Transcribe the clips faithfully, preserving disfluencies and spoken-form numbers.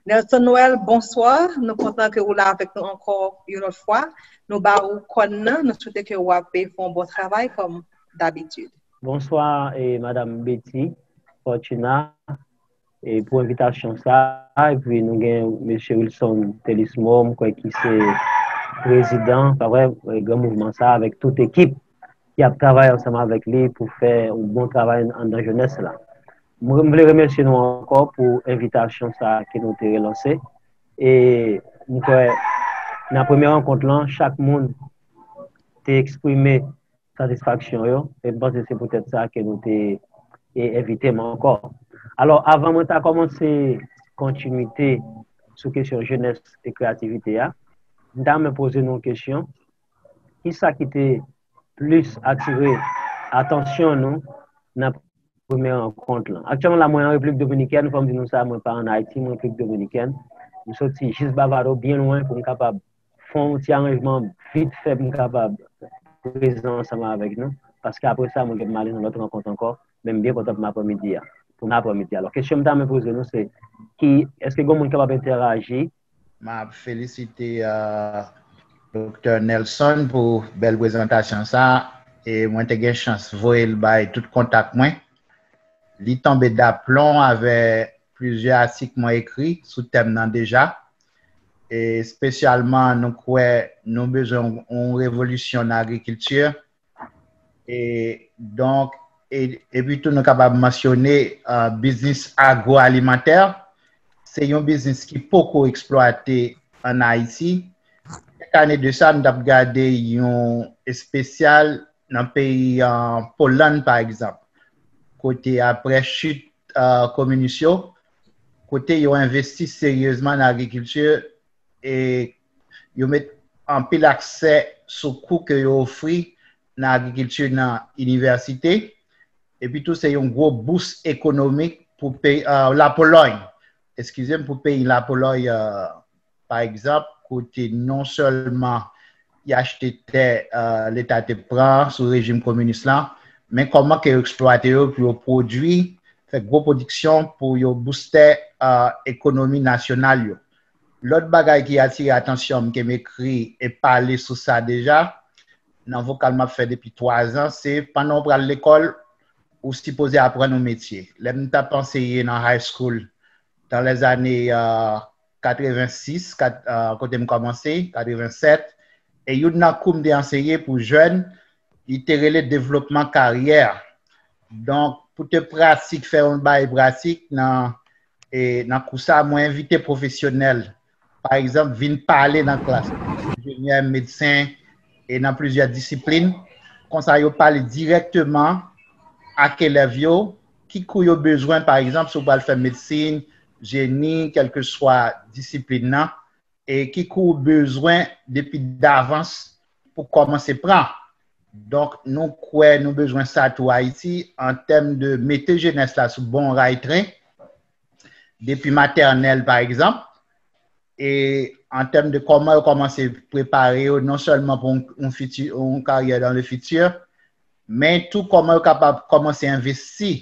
Nelson Noël, bonswa. Nou kontan ke ou la avèk nou ankò yon lòt fwa. Nou ba ou kòn nan. Nou swete ke w ap fè yon bon travay kòm dabitid. Bonswa, e, Madam Betty Fortuna, e, pou envitasyon sa, epi nou gen Mesye Wilson Telismo, m kwè ki se prezidan, pa vre, e, gran mouvman sa, avèk tout ekip ki ap travay ansanm avèk li pou fè yon bon travay anndan jenès la. M, m vle remèsye nou ankò pou envitasyon sa ke nou te relanse. E m kwè nan premye rankont lan, chak moun te eksprime satisfaksyon yo, e m panse se poutèt sa ke nou te, e, envite m ankò. Alò, avan mwen ta kòmanse kontinite sou kesyon jenès e kreyativite a, m ta renmen poze nou yon kesyon. Kisa ki te plis atire atansyon nou nan premye rankont lan? Aktyèlman la, mwen an Repiblik Dominikèn, fò m di nou sa, mwen pa ann Ayiti, mwen Repiblik Dominikèn. M soti jis Bavado, byen lwen, pou m kapab fè yon ti aranjman vit fè pou m kapab prezan ansanm avèk nou, paske apre sa, mwen gen pou m ale nan lòt rankont ankò, men m byen kontan pou m aprèmidi a, pou m aprèmidi a. Alò, kesyon m ta renmen poze nou, se ki, èske gen moun ki kapab entèraji? M ap felisite, euh, Doktè Nelson pou bèl prezantasyon sa, e mwen te gen chans voye l bay tout kontak mwen. Li tonbe daplon avè plizyè atik mwen ekri sou tèm nan deja. E espesyalman, nou kwè nou bezwen yon, yon revolisyon nan agrikilti. E donk, e, epi tou nou kapab mansyone, euh, biznis agwoalimantè. Se yon biznis ki poko eksplwate ann Ayiti. Kèk ane de sa, m t ap gade yon espesyal nan peyi, euh, Polòn, pa egzanp, kote apre chit, euh, kominis yo, kote yo envesti seryezman nan agrikilti, e yo met anpil aksè sou kou ke yo ofri nan agrikilti nan inivèsite, epi tou se yon gwo bous ekonomik pou peyi, euh, Lapolòy, eskize m, pou peyi Lapolòy, euh, pa egzanp, kote non sèlman y achte tè, euh, Leta te pran sou rejim kominis lan, men kòman ke yo eksplwate yo pou yo pwodui, fè gwo pwodiksyon pou yo boustè, euh, ekonomi nasyonal yo. Lòt bagay ki atire atansyon m, ke m ekri e pale sou sa deja, nan vokal m ap fè depi twa zan, se pandan w pral lekòl, ou sipoze aprann yon metye. Lè m t ap anseye nan high school, dans les années, euh, quatre-vingt-six, kat-, euh, kote m kòmanse, quatre-vingt-sept, e youn nan kou m te anseye pou jèn, li te rele devlopman karyè. Donk, pou te pratik, fè yon bagay pratik nan, e, nan kou sa, mwen envite pwofesyonèl, pa egzanp, vin pale nan klas, enjenyè, medsen, e nan plizyè disiplin. Konsa, yo pale dirèkteman ak elèv yo, ki kou yo bezwen, pa egzanp, si w pral fè medsin, jeni, kèlkeswa disiplin nan, e ki kou w bezwen depi davans pou kòmanse pran. Donk, nou kwè nou bezwen sa tou Ayiti, an tèm de mete jenès la sou bon ray tren, depi matènèl, pa egzanp, e an tèm de kòman yo kòmanse prepare yo, non sèlman pou yon, yon fiti-, yon karyè dans le futur, men tou kòman yo kapab kòmanse envesti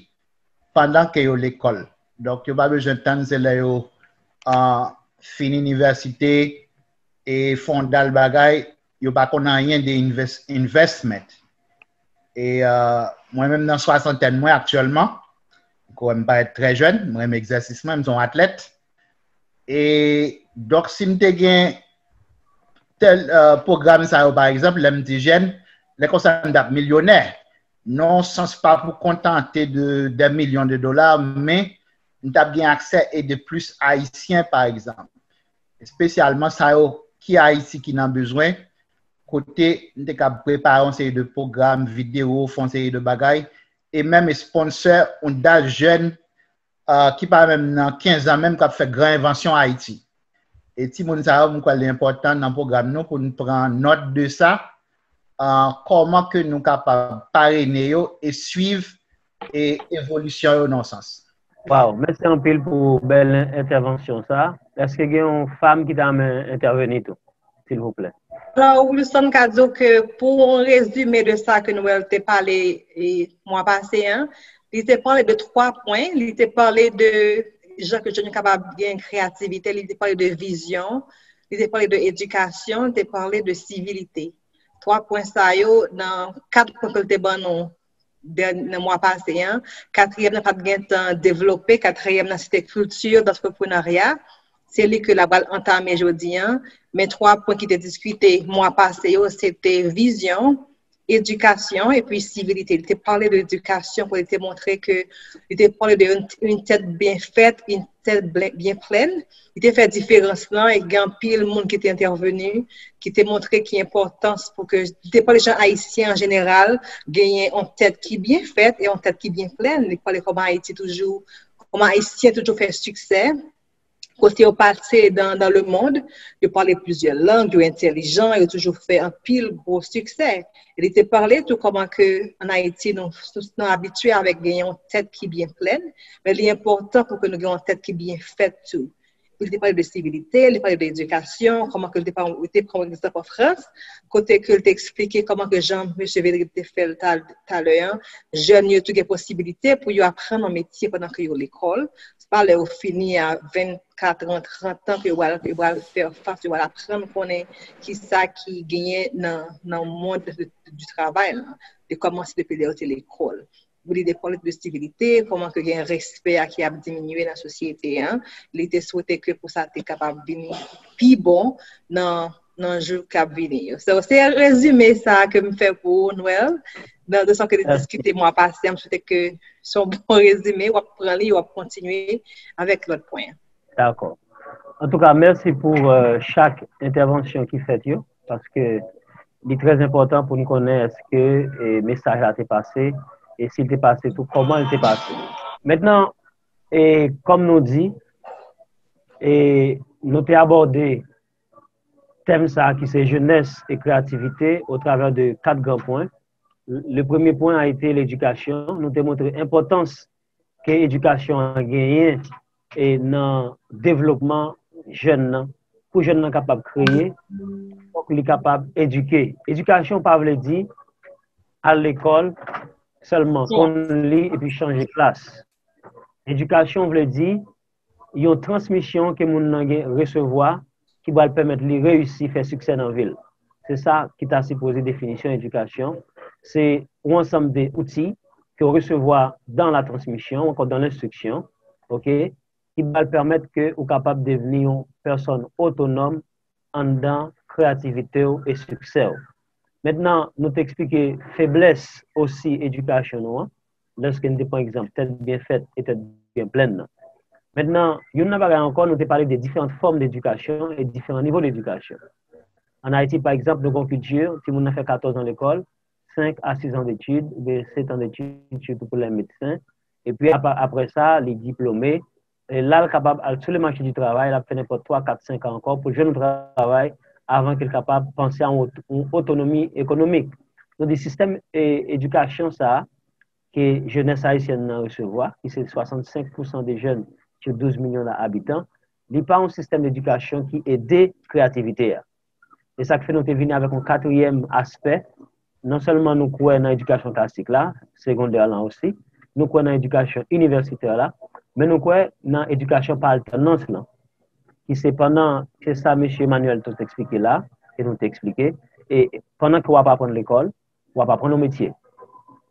pandan ke yo lekòl. Donk, yo pa bezwen tann se lè yo, ah, fin inivèsite e fondal bagay, yo pa konn anyen de invest-, investment. E, ah, mwen menm nan swasantèn mwen aktyèlman, m kwè m parèt trè jèn, m renmen egzèsis mwen, m se yon atlèt. E donk, si m te gen tèl, euh, pwogram sa yo, pa egzanp, lè m te jèn, lè konsa m t ap milyonè. Non, sans pa pou kontante de, de milyon de dola, men m t ap gen aksè ede plis Ayisyen, pa egzanp. Espesyalman sa yo ki Ayiti ki nan bezwen, kote m te kab prepare yon seri de pwogram, videyo, fè yon seri de bagay, e menm sponsor yon dal jèn, euh, ki pa menm nan kenz an menm k ap fè gran envansyon Ayiti. E timoun sa yo, m kwè li enpòtan nan pwogram nou pou n pran nòt de sa, euh, kòman ke nou kapab parene yo e swiv e evolisyon yo nan sans. Waw, mèsi anpil pou bèl entèvansyon sa. Èske gen yon fanm ki ta renmen entèveni tou, silvouplè? Alò, Wilson ka di w ke pou yon rezime de sa ke Noël te pale, e, mwa pase an, li te pale de twa pwen, li te pale de jan ke jèn yo kapab gen kreyativite, li te pale de vizyon, li te pale de edikasyon, li te pale de sivilite. Twa pwen sa yo, nan kat pwen ke l te ban nou dèn- nan mwa pase an, katriyèm nan pa t gen tan devlope, katriyèm nan se te kilti dantreprenarya, se li ke l ap pral antame jodi an, men twa pwen ki te diskite mwa pase yo, se te vizyon, edikasyon epi sivilite. Li te pale de edikasyon, pou li te montre ke li te pale de yon, yon tèt byen fèt, yon tèt byen, byen plèn. Li te fè diferans lan, e gen anpil moun ki te entèveni, ki te montre ki enpòtans pou ke, li te pale jan Ayisyen an jeneral genyen yon tèt ki byen fèt e yon tèt ki byen plèn. Li pale kòman Ayiti toujou, kòman Ayisyen toujou fè siksè, kote yo pase dans, dans le monde, yo pale plizyè lang, yo entèlijan, yo toujou fè anpil gwo siksè. E li te pale tou kòman ke ann Ayiti, nou, nou abitye avèk gen yon tèt ki byen plèn, men li enpòtan pou ke nou gen yon tèt ki byen fèt tou. Li te pale de sivilite, li pale de edikasyon, kòman ke li te pran, li te pran egzanp an Frans, kote ke li te eksplike kòman ke jan mesye Védrigue te fè l talè an, jèn yo tou gen posibilite pou yo aprann yon metye pandan ke yo lekòl. Se pa lè yo fini a vennkat an, trant an ke yo pral, yo pral fè fas, yo pral aprann konnen ki sa ki genyen nan, nan mond di travay lan. Li kòmanse depi lè yo te lekòl. Li te pale de sivilite, kòman ke gen respè a ki ap diminye nan sosyete an. Li te swete ke pou sa te kapab vini pi bon nan, nan jou k ap vini yo. So, se rezime sa ke m fè pou ou, Noël, nan de sa ke nou diskite mwa pase, m swete ke se yon bon rezime, w ap pran li, w ap kontinye avèk lòt pwen. Dakò. Antouka, mèsi pou euh, chak entèvansyon ki fèt yo, paske li trè enpòtan pou nou konnen èske e, mesaj la te pase, e si l te pase tou, kòman l te pase. Mentnan, e, kòm nou di, e, nou te abòde tèm sa a ki se jenès e kreyativite otravè de kat gran pwen. Le premye pwen a ete ledikasyon. Nou te montre enpòtans ke edikasyon an genyen e nan devlopman jèn nan. Pou jèn nan kapab kreye, fòk li kapab edike. Edikasyon pa vle di al lekòl sèlman, konn li epi chanje klas. Edikasyon vle di yon transmisyon ke moun nan gen resevwa ki pral pèmèt li reyisi fè siksè nan vi l. Se sa ki ta sipoze definisyon edikasyon. Se yon ansanm de outi ke w resevwa dans la transmission ou encore dans l'instruction, ok, ki pral pèmèt ke ou kapab devni yon pèsòn otonòm anndan kreyativite w e siksè w. Mentnan, nou te eksplike feblès osi edikasyon nou an, lèske n te pran egzanp tèt byen fèt e tèt byen plèn nan. Mentnan, youn nan bagay ankò, nou te pale de diferan fòm dedikasyon e diferan nivo dedikasyon. Ann Ayiti, pa egzanp, nou gen yon kilti, timoun nan fè katòz an lekòl, senk a sis an detid, oubyen sèt an detid, sitou pou lè medsen. Epi apa- apre sa, li diplome. E la, l kapab al sou le mache di travay, l ap fè nenpòt twa, kat, senk an ankò pou l jwenn yon travay avan ke l kapab panse a yon ot- yon otonomi ekonomik. Nou di sistèm e, edikasyon sa a, ke jenès ayisyèn nan resevwa, ki se swasannsenk pousan de jèn sou douz milyon abitan, li pa yon sistèm edikasyon ki ede kreyativite a. E sa k fè nou te vini avèk yon katriyèm aspè. Non sèlman nou kwè nan edikasyon klasik la, segondè lan osi, nou kwè nan edikasyon inivèsitè la, men nou kwè nan edikasyon pa altènans lan, ki se pandan, se sa mesye Emmanuel te eksplike la, e nou te eksplike, e pandan ke w ap aprann lekòl, w ap aprann yon metye.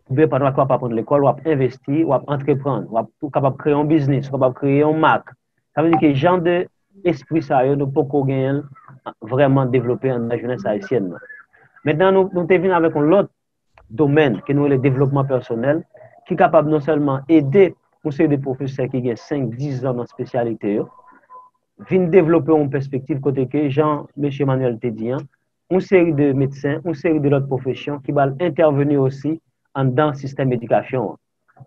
Oubyen pandan ke w ap aprann lekòl, w ap envesti, w ap antreprann, w ap ou kapab kreye yon biznis, ou kapab kreye yon mak. Sa vle di ke jan de espri sa yo, nou poko genyen l vrèman devlope anndan jenès ayisyèn nan. Mentnan, nou, nou te vin avèk yon lòt domèn ke nou rele devlopman pèsonèl, ki kapab non sèlman ede yon seri de pwofesè ki gen senk, diz zan nan espesyalite yo, vin devlope yon pèspektiv kote ke, jan mesye Emmanuel te di an, yon seri de medsen, yon seri de lòt pwofesyon ki pral entèveni osi anndan sistèm edikasyon an.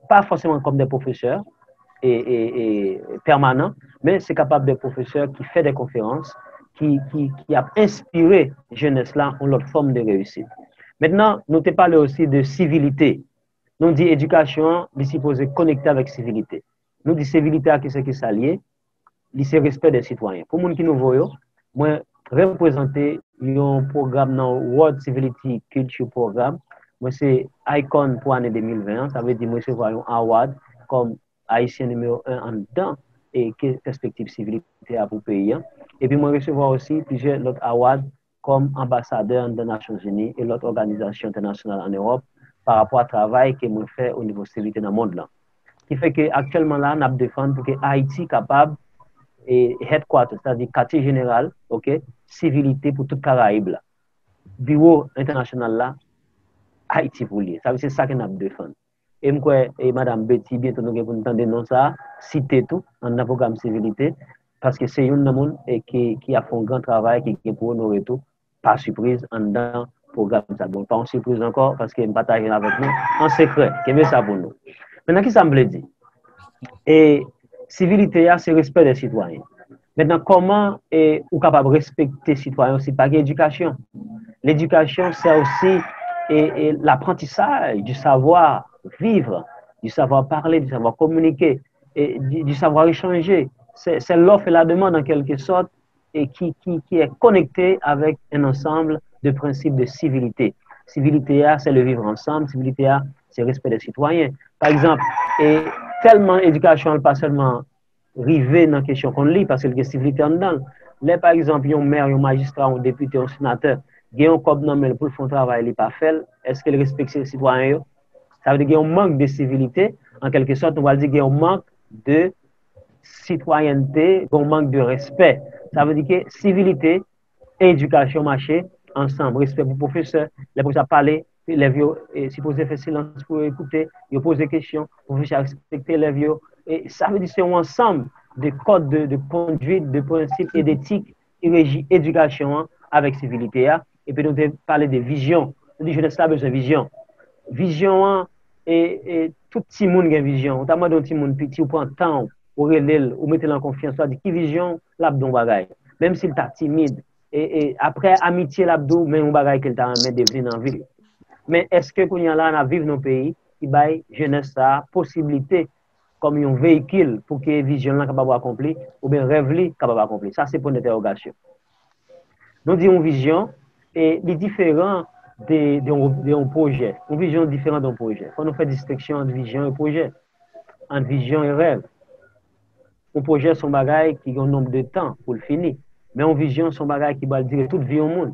Pa fòseman kòm de pwofesè e, e, e pèmanan, men se kapab de pwofesè ki fè de konferans, ki, ki, ki ap enspire jenès la yon lòt fòm de reyisit. Mentnan, nou te pale osi de sivilite. Nou di edikasyon an, li sipoze konekte avèk sivilite. Nou di sivilite a, ki se ki sa l ye? Li se respè de sitwayen. Pou moun ki nouvo yo, mwen reprezante yon pwogram nan World Civility Culture Program. Mwen se icon pou ane de mil ven an, sa vle di mwen resevwa yon award kòm Ayisyen nimewo en anndan e ke pèspektiv sivilite a pou peyi a. Epi mwen resevwa osi plizyè lòt award kòm anbasadè anndan Nasyonzini e lòt òganizasyon entènasyonal ann Ewòp pa rapò a travay ke mwen fè o nivo sivilite nan mond lan. Ki fè ke aktyèlman la, n ap defann pou ke Ayiti kapab e headquarter, sètadi katye jeneral, oke, sivilite pou tout Karayib la. Biwo entènasyonal la, Ayiti pou l ye. Sa vle se sa ke n ap defann. E m kwè e madanm Betty, byento nou gen pou n tande non sa a site tou anndan pwogram sivilite, paske se youn nan moun e ki, ki ap fè yon gran travay ki gen pou onore tou pa sipriz anndan pwogram sa. Bon, pa yon sipriz ankò, paske m pataje l avèk nou an sekrè. Kenbe sa pou nou. Mentnan, ki sa m vle di? E sivilite a, se respè dè sitwayen. Mentnan, kòman e, ou kapab respekte sitwayen si pa gen edikasyon? L'éducation, c'est aussi et, et l'apprentissage du savoir vivre, du savoir parler, du savoir communiquer, et du, du savoir échanger. C'est, c'est l'offre et la demande en quelque sorte, et qui, qui, qui est connecté avec un ensemble de principes de civilité. Civilité, c'est le vivre ensemble. Civilité, c'est le respect des citoyens. Pa egzanp, e tèlman edikasyon an pa sèlman rive nan kesyon konn li, paske l gen sivilite anndan l. Lè, pa egzanp, yon mè, yon majistra, yon depite, yon senatè, gen yon kòb nan men l pou l fè yon travay, li pa fè l, èske l respekte sitwayen yo? Sa vle di gen yon mank de sivilite, an kèlke sòt, nou pral di gen yon mank de sitwayènte, gen yon mank de respè. Sa vle di ke sivilite, edikasyon mache ansanm. Respè pou pwofesè. Lè pwofesè ap pale, elèv yo e, sipoze fè silans pou yo ekoute, yo poze kesyon, pwofesè a respekte elèv yo. E sa vle di se yon ansanm de kòd de, de kondwit, de prensip e detik ki reji edikasyon an avèk sivilite a. Epi nou te pale de vizyon. Nou di jenès la bezwen vizyon. Vizyon an, e, e tout timoun gen vizyon. Ou ta mande yon timoun piti, ou pran tan w, ou rele l, ou mete l an konfyans, ou di ki vizyon w, l ap di w yon bagay. Menm si l ta timid, e, e, apre amitye l ap di w men yon bagay ke l ta renmen devni nan vi l. Men èske kounye a la n ap viv nan yon peyi ki bay jenès sa a posiblite kòm yon veyikil pou ke vizyon l lan kapab akonpli oubyen rèv li kapab akonpli? Sa se pwen dentèwogasyon. Nou di yon vizyon e li diferan de, de, yon, de yon pwojè. Yon vizyon diferan de yon pwojè. Fò nou fè distenksyon ant vizyon e pwojè, ant vizyon e rèv. Yon pwojè se yon bagay ki gen yon nonb de tan pou l fini. Men yon vizyon se yon bagay ki pral dire tout vi yon moun.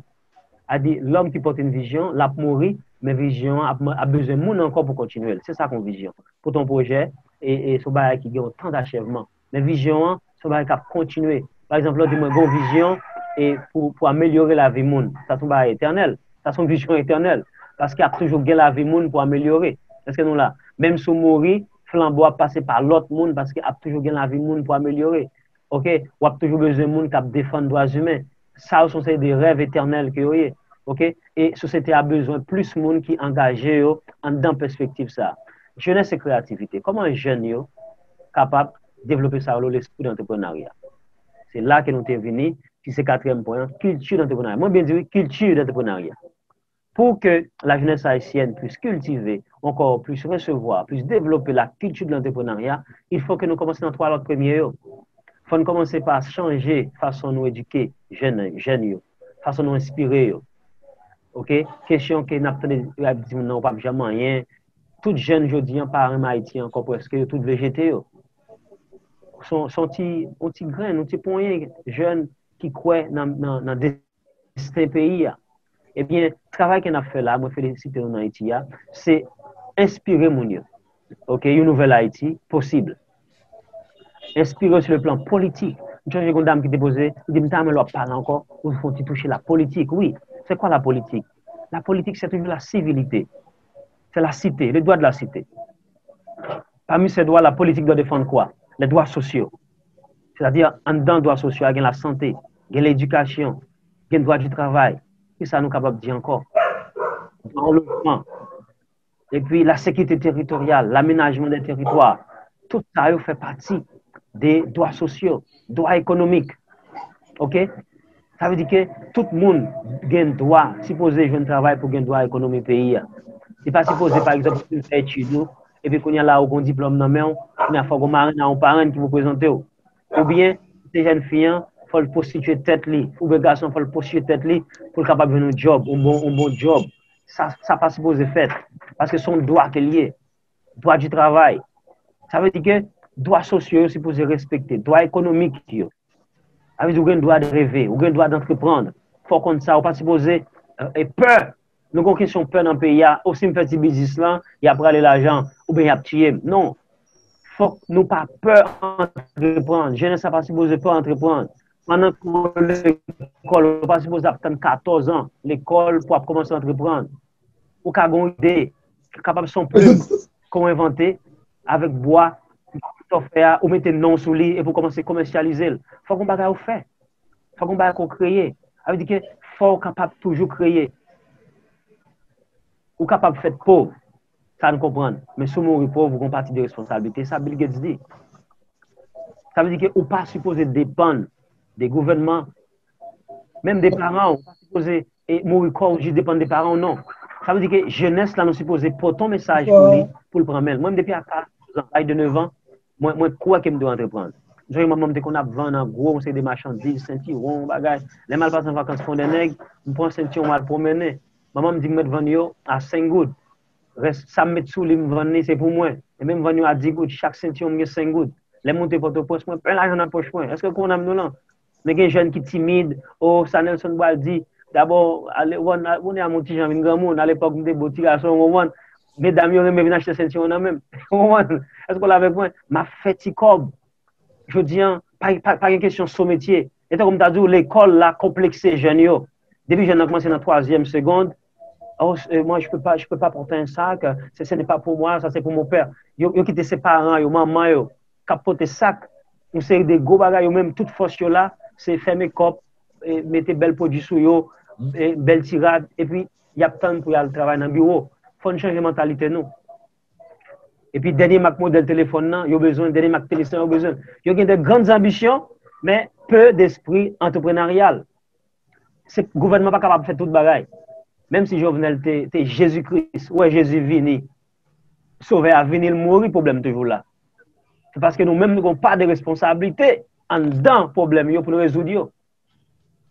A di, lòm ki pote yon vizyon, l ap mouri, men vizyon an ap, ap bezwen moun ankò pou kontinye l. Se sa k yon vizyon. Pote yon pwojè, e, e se yon bagay ki gen yon tan dachèvman. Men vizyon an, se yon bagay k ap kontinye. Pa egzanp, lè w di mwen gen yon vizyon e pou, pou amelyore lavi moun. Sa se yon bagay etènèl. Sa se yon vizyon etènèl. Paske ap toujou gen lavi moun pou amelyore. Èske nou la? Menm si w mouri, flanbo ap pase pa lòt moun paske ap toujou gen lavi moun pou amelyore. Oke? W ap toujou bezwen moun k ap defann dwa imen. Sa yo se yon seri de rèv etènèl ke yo ye. Oke? E sosyete a bezwen plis moun ki angaje yo anndan pèspektiv sa a. Jenès e kreyativite. Kòman jèn yo kapab devlope sa yo, lespri dantreprenarya? Se la ke nou te vini, ki se katriyèm pwen an, kilti dantreprenarya. Mwen byen di wi, kilti dantreprenarya. Pour que la jeunesse haïtienne puisse cultiver encore plus, recevoir plus, développer la culture de l'entrepreneuriat, il faut que nou kòmanse nan twa lòt premye yo. Fò n kòmanse pa chanje fason nou edike jèn, jèn yo, fason nou enspire yo. Oke? Kesyon ke n ap tande, yo ap di moun nan, ou p ap janm anyen. Tout jèn jodi an pa renmen Ayiti ankò, prèske yo tout vle jete yo. Se yon, se yon ti, yon ti grenn, yon ti ponyen jèn ki kwè nan, nan, nan desten peyi a. Ebyen, travay ke n ap fè la, mwen felisite nou nan Ayiti a, se enspire moun yo. Oke, yon nouvèl Ayiti posib. Enspire sou le plan politik. M sonje gen yon dam ki te poze, li di, "M ta renmen lè w ap pale ankò, ou fè yon ti touche la politik." Wi, c'est quoi la politique? La politique, c'est toujours la civilité. C'est la cité, le droit de la cité. Parmi ces droits, la politique doit défendre quoi? Les droits sociaux. C'est-à-dire, anndan dwa sosyo a, gen lasante, gen ledikasyon, gen dwa di travay. Ki sa nou kapab di ankò? Dwa o lojman. Epi, la sekirite teritoryal, lamenajman de teritwa. Tout sa yo fè pati de dwa sosyo, dwa ekonomik. Oke? Sa vle di ke tout moun gen dwa, sipoze jwenn travay pou gen dwa ekonomi peyi a. Li pa sipoze, pa egzanp, ou fin fè etid ou, epi kounye a la ou gen yon diplòm nan men w, kounye a fò gen yon marenn a yon parenn ki pou prezante w. Oubyen, se jèn fi an, fò l pwostitye tèt li, oubyen gason an, fò l pwostitye tèt li pou l kapab jwenn yon djòb, yon bon, yon bon djòb. Sa, sa pa sipoze fèt, paske se yon dwa ke l ye. Dwa di travay. Sa vle di ke Dwa sosyo yo sipoze respekte, dwa ekonomik yo. Sa vle di ou gen dwa de reve, ou gen dwa de antreprann. Fò w konn sa, ou pa sipoze e, e pè. Nou gen kesyon pè nan peyi a, o si m fè ti biznis lan, y ap rale lajan, oubyen y ap tiye m. Non. Fòk nou pa pè antreprann. Jenès la pa sipoze pè antreprann. Pandan ke w lekòl, ou pa sipoze ap tann katòz an lekòl pou w ap kòmanse antreprann. Ou ka gen yon ide, kapab se yon plim ke w envante avèk bwa, sa w fè a, ou mete non w sou li epi w kòmanse komèsyalize l. Fòk yon bagay ou fè. Fòk yon bagay ke w kreye. Sa vle di ke fò w kapab toujou kreye. Ou kapab fèt pòv, sa n konprann. Men si w mouri pòv, ou gen yon pati de responsablite. Sa Bill Gates di. Sa vle di ke ou pa sipoze depann de gouvènman. Menm de paran w, ou pa sipoze e mouri kò w jis depann de paran w, non. Sa vle di ke jenès la, nou sipoze pote yon mesaj pou li, pou l pran men l. Mwen, m depi a katòz an, laj de nèf an, mwen, mwen kwè ke m dwe antreprann. M sonje manman m te konn ap vann an gwo, yon seri de machandiz, sentiwon, bagay. Lè m al pase an vakans Fondènèg, m pran sentiwon, m al pwomennen. Manman m di m mèt vann yo a senk goud. Rès sa m met sou li, m vann li, se pou mwen. Ebyen, m vann yo a dis goud, chak sentiwon m gen senk goud. Lè m moute Pòtoprens, mwen plen lajan nan pòch mwen. Èske w konprann m nou lan? Men gen jèn ki timid, o, sa Nelson pral di, dabò, ale, w konn, a, kounye a m yon ti jan vin granmoun, alepòk m te bo ti gason, w konprann? Medam yo renmen vin achte sentiwon nan men m. W konprann? Èske w la avèk mwen? M ap fè ti kòb. Jodi an, pa, pa, pa gen kesyon so metye. E tankou m ta di w, lekòl la konplekse jèn yo. Depi jèn nan kòmanse nan twazyèm segond, oh, euh, moi, je peux pas, je peux pas porter un sac, c'est, ce n'est pas pour moi, ça c'est pour mon père. Yo, yo kite se paran yo, manman yo, k ap pote sak, yon seri de gwo bagay, yo menm, tout fòs yo la, se fèmen kòb, e, mete bèl pwodui sou yo, e, bèl ti rad, epi y ap tann pou y al travay nan biwo. Fò n chanje mantalite nou. Epi dènye mak modèl telefòn nan, yo bezwen, dènye mak telefòn yo bezwen. Yo gen de grandes ambitions, men peu d'esprit entrepreneurial. Se, gouvènman pa kapab fè tout bagay. Menm si Jovenel te, te Jezi Kris, ou wè Jezi vini, Sovè a vini, l mouri, pwoblèm toujou la. Se paske nou menm nou gen yon pa de responsablite anndan pwoblèm yo pou nou rezoud yo.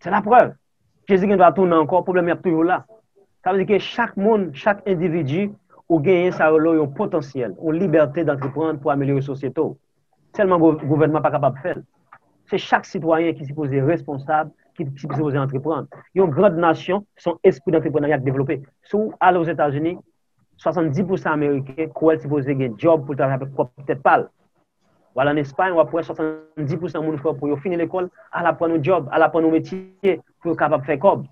Se laprèv. Jezi gen dwa tounen ankò, pwoblèm yo ap toujou la. Sa vle di ke chak moun, chak endividi, ou genyen sa yo rele yon potansyèl, yon libète d antreprann pou amelyore sosyete w. Sèlman gou-, gouvènman pa kapab fè l. Se chak sitwayen ki sipoze responsab, ki sipoze antreprann. Yon grand nasyon, se yon espri d antreprenarya k devlope. Si w ale Ozetazini, swasanndiz pousan Ameriken kwè l sipoze gen djòb pou l travay avèk pwòp tèt pa l. W al ann Espay, w ap wè swasanndiz pousan moun kwè pou yo fini lekòl, al aprann yon djòb, al aprann yon metye pou yo kapab fè kòb.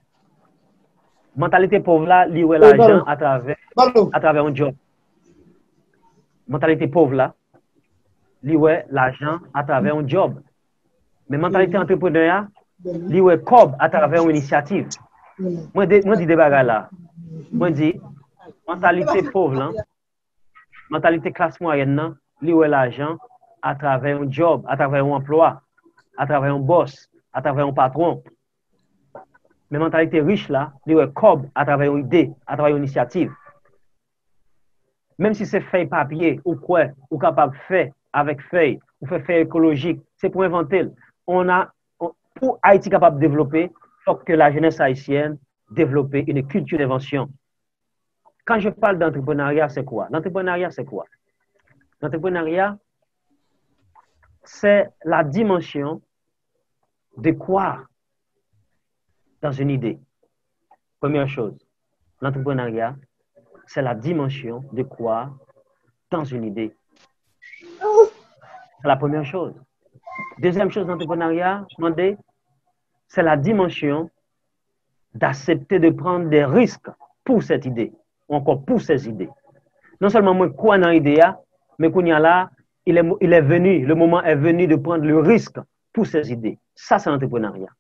Mantalite pòv la, li wè lajan atravè, atravè yon djòb. Mantalite pòv la, li wè lajan atravè yon djòb. Men mantalite antreprenè a, li wè kòb atravè yon inisyativ. Mwen de, mwen di de bagay la. Mwen di, mantalite pòv lan, mantalite klas mwayèn nan, li wè lajan atravè yon djòb, atravè yon anplwa, atravè yon bòs, atravè yon patwon. Men mantalite rich la, li wè kòb atravè yon ide, atravè yon inisyativ. Menm si se fèy papye ou kwè ou kapab fè avèk fèy, ou fè fèy ekolojik, se pou envante l. On a, on, pou Ayiti kapab devlope, fòk ke la jeunesse haïtienne développe une culture d'invention. Quand je parle d'entrepreneuriat, c'est quoi? L'entrepreneuriat, c'est quoi? L'entrepreneuriat, c'est la dimension de croire dans une idée. Première chose, l'entrepreneuriat, c'est la dimension de croire dans une idée. C'est la première chose. Deuxième chose, l'entrepreneuriat, mande, c'est la dimension d'accepter de prendre des risques pour cette idée, ou encore pour ces idées. Non sèlman mwen kwè nan ide a, men kounye a la, il est, il est venu, le moment est venu de prendre le risque pour ces idées. Ça, c'est l'entrepreneuriat.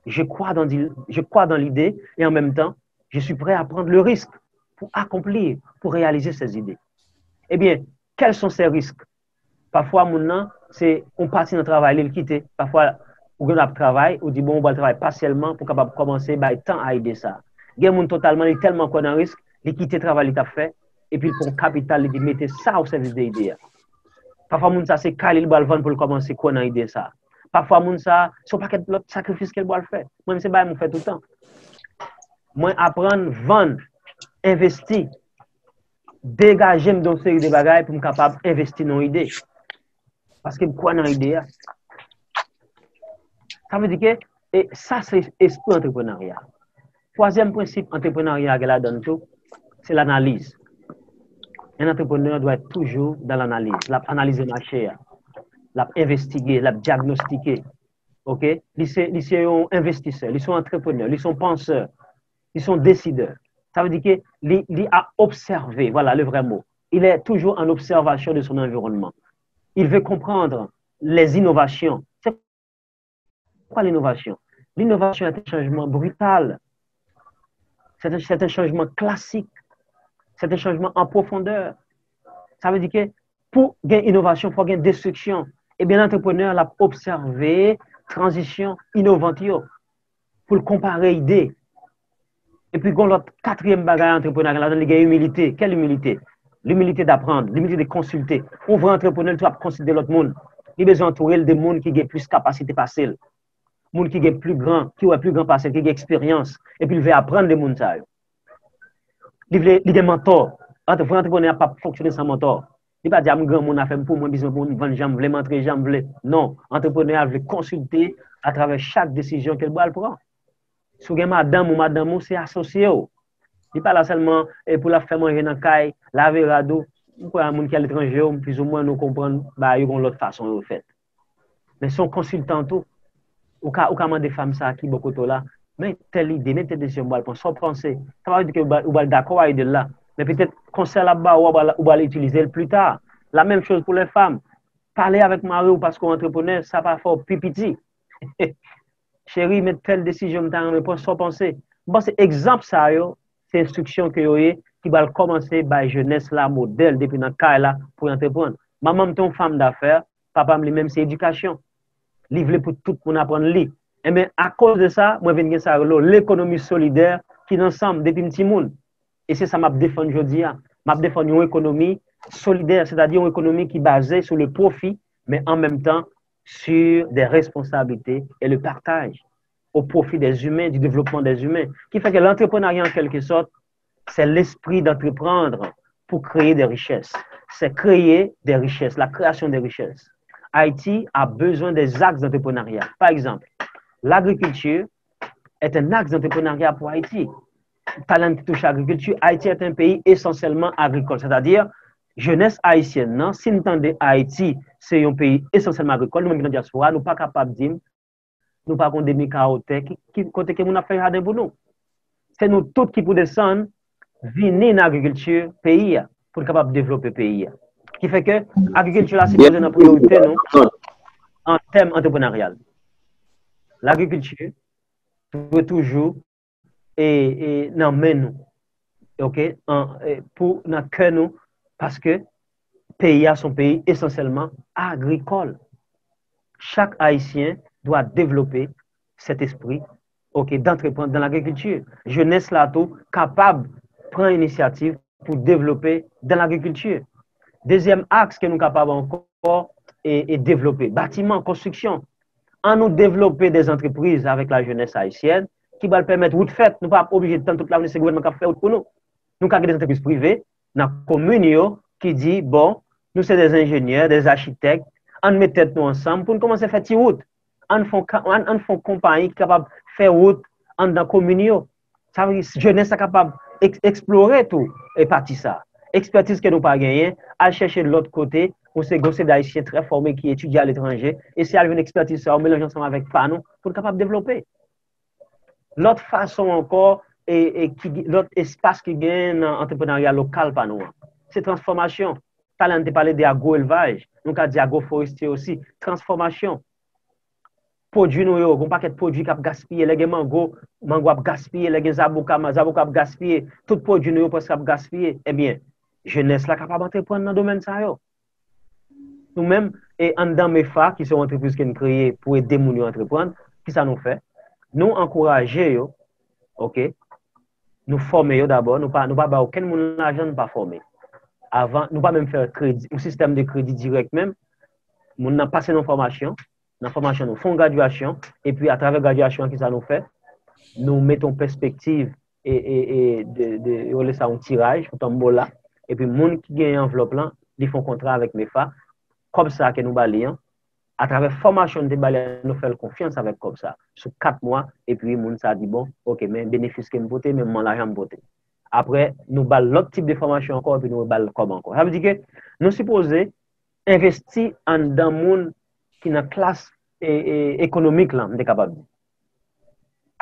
Je crois dans, je crois dans l'idée et en même temps, je suis prêt à prendre le risque pour accomplir, pour réaliser ces idées. Eh bien, quels sont ces risques? Pafwa, moun nan, se yon pati nan travay li, l kite. Pafwa, ou gen ap travay, ou di, bon, ou pral travay pasyèlman pou kapab kòmanse bay tan a ide sa. Gen moun totalman, li tèlman kwè nan risk, li kite travay li t ap fè, epi l pran kapital, li di, mete sa o sèvis de ide a. Pafwa, moun sa, se kay li, li pral vann pou l kòmanse kwè nan ide sa. Pafwa, moun sa, se yon pakèt lòt sakrifis ke l pral fè. Mwen, se bagay mwen fè toutan. Mwen aprann vann, envesti, degaje m de yon seri de bagay pou m kapab envesti nan yon ide. Paske m kwè nan ide a. Sa vle di ke, e sa se espri antreprenarya. Twazyèm prensip antreprenarya gen ladan l tou, se lanaliz. Un entrepreneur doit être toujours dans l'analyse. L ap analize mache a. L ap envestige, l ap dyagnostike. Ok? Li se, li se yon envestisè, li se yon antreprenè, li se yon pansè, li se yon desidè. Sa vle di ke li, li a obsève, voilà le vrai mot. Il est toujours en observation de son environnement. Il veut comprendre les innovations. C'est quoi l'innovation? L'innovation est un changement brutal. C'est un, c'est un changement classique. C'est un changement en profondeur. Sa vle di ke pou gen inovasyon, fò gen destriksyon. Ebyen, antreprenè a ap obsève tranzisyon inovant yo pou l konpare ide. Epi, gen lòt katriyèm bagay antreprenè a gen ladan li, gen imilite. Quelle humilité? L'humilité d'apprendre, l'humilité de consulter. Yon vrè antreprenè, li tou ap konsilte lòt moun. Li bezwen antoure l de moun ki gen plis kapasite pase l. Moun ki gen pli gran, ki wè pli gran pase l, ki gen eksperyans. Epi l vle aprann de moun sa yo. Li vle, li gen mantò. Antre-, vrè antreprenè a p ap fonksyone san mantò. Li pa di, "A, m granmoun, afè m pou mwen, biznis mwen pou mwen, m vann jan m vle, m antre jan m vle." Non, antreprenè a vle konsilte atravè chak desizyon ke l pral pran. Si w gen madanm ou, madanm ou se asosye w. Li pa la sèlman e pou l ap fè manje nan kay, lave rad ou. M kwè a moun ki aletranje yo, plizoumwen nou konprann bagay yo gon lòt fason yo fèt. Men se yon konsiltan tou. Ou ka, ou ka mande fanm sa a ki bò kote w la, "Men tèl ide, men tèl desizyon m pral pran, sa w panse?" Sa pa vle di ke ou pral, ou pral dakò a ide l la, men petèt konsèy l ap ba ou, ou pral, ou pral itilize l pli ta. La menm choz pou lè fanm. Pale avèk mari w paske w antreprenè, sa pa fè w pi piti. "Cheri, men tèl desizyon m ta renmen pran, sa w panse?" M panse egzanp sa yo, se enstriksyon ke yo ye, ki pral kòmanse bay jenès la modèl depi nan kay la pou y antreprann. Manman m te yon fanm dafè, papa m li menm se edikasyon. Li vle pou tout moun aprann li. Enben, akoz de sa, mwen vin gen sa yo rele lekonomi solidè ki nan san m depi m timoun. E se sa m ap defann jodi a. M ap defann yon ekonomi solidè, sètadi yon ekonomi ki baze sou le pwofi, men an menm tan sur des responsabilités et le partage au profit des humains, du développement des humains. Ki fè ke l'entrepreneuriat, en quelque sorte, c'est l'esprit d'entreprendre pour créer des richesses. C'est créer des richesses, la création des richesses. Haïti a besoin des axes d'entrepreneuriat. Par exemple, l'agriculture est un axe d'entrepreneuriat pour Haïti. Talè n te touche agrikilti, Ayiti est un pays essentiellement agricole, sètadi jenès ayisyèn nan, si n tande Ayiti se yon peyi esansyèlman agrikòl, nou menm ki nan dyaspora, nou pa kapab di m nou pa gon demi kawo tè ki, ki, kote ke moun ap fè jaden pou nou. Se nou tout ki pou desann vini nan agrikilti peyi a, pou n kapab devlope peyi a. Ki fè ke agrikilti la sipoze nan priyorite nou an tèm antreprenaryal. Lagrikilti dwe toujou e, e nan men nou, ok, an, e, pou nan kè nou, paske peyi a se yon peyi esansyèlman agrikòl. Chak Ayisyen dwa devlope cet esprit, ok, d'entreprendre dans l'agriculture. Jenès la tou kapab pran inisyativ pou devlope dans l'agriculture. Dezyèm aks ke nou kapab ankò e, e devlope, batiman, konstriksyon. An nou devlope des entreprises avec la jeunesse haïtienne ki pral pèmèt wout fèt. Nou pa oblije tann tout lavni se gouvènman k ap fè wout pou nou. Nou ka gen des entreprises privées nan komin yo ki di, bon, nou se des ingénieurs, des architectes, ann met tèt nou ansanm pou n kòmanse fè ti wout. Ann fè yon ka-, ann, ann fè yon konpayi ki kapab fè wout anndan komin yo. Sa vle di, jenès la kapab eks-, eksplore tou e pati sa. Ekspètiz ke nou pa genyen, al chèche lòt kote, ou se gon seri d'Ayisyen trè fòme ki etidye aletranje, eseye al jwenn ekspètiz sa yo, melanje ansanm avèk pa nou, pou n kapab devlope. Lòt fason ankò, e, e ki, lòt espas ki genyen nan antreprenarya lokal pa nou an, se transfòmasyon. Talè n te pale de agwo-elvaj, nou ka di agwo-forestye osi, transfòmasyon. Pwodui nou yo, gon pakèt pwodui k ap gaspiye. Lè gen mango, mango ap gaspiye. Lè gen zaboka, ma-, zaboka ap gaspiye. Tout pwodui nou yo prèske ap gaspiye. Ebyen, jenès la kapab antreprann nan domèn sa yo. Nou menm, e anndan mefa, ki se yon antrepriz ke n kreye pou ede moun yo antreprann, kisa nou fè? Nou ankouraje yo, ok? Nou fòme yo dabò, nou pa, nou pa ba okenn moun lajan, nou pa fòme. Avan, nou pa menm fè kredi, yon sistèm de kredi dirèk menm. Moun nan pase nan fòmasyon, nan fòmasyon nou fè yon gradyasyon, epi atravè gradyasyon an, kisa nou fè? Nou mete yon pèspektiv e, e, e de, de, yo rele sa yon tiraj, yon tanbola, epi moun ki genyen anvlòp lan, li fè yon kontra avèk mefa, kòb sa ke nou ba li an, atravè fòmasyon nou te ba li a, nou fè l konfyans avèk kòb sa. Sou kat mwa, epi moun sa di, bon, oke, men benefis ke m pote, men mwen lajan m pote. Apre, nou ba l lòt tip de fòmasyon ankò, epi nou ba l kòb ankò. Sa vle di ke nou sipoze envesti anndan moun ki nan klas e, e, ekonomik lan, m te kapab di.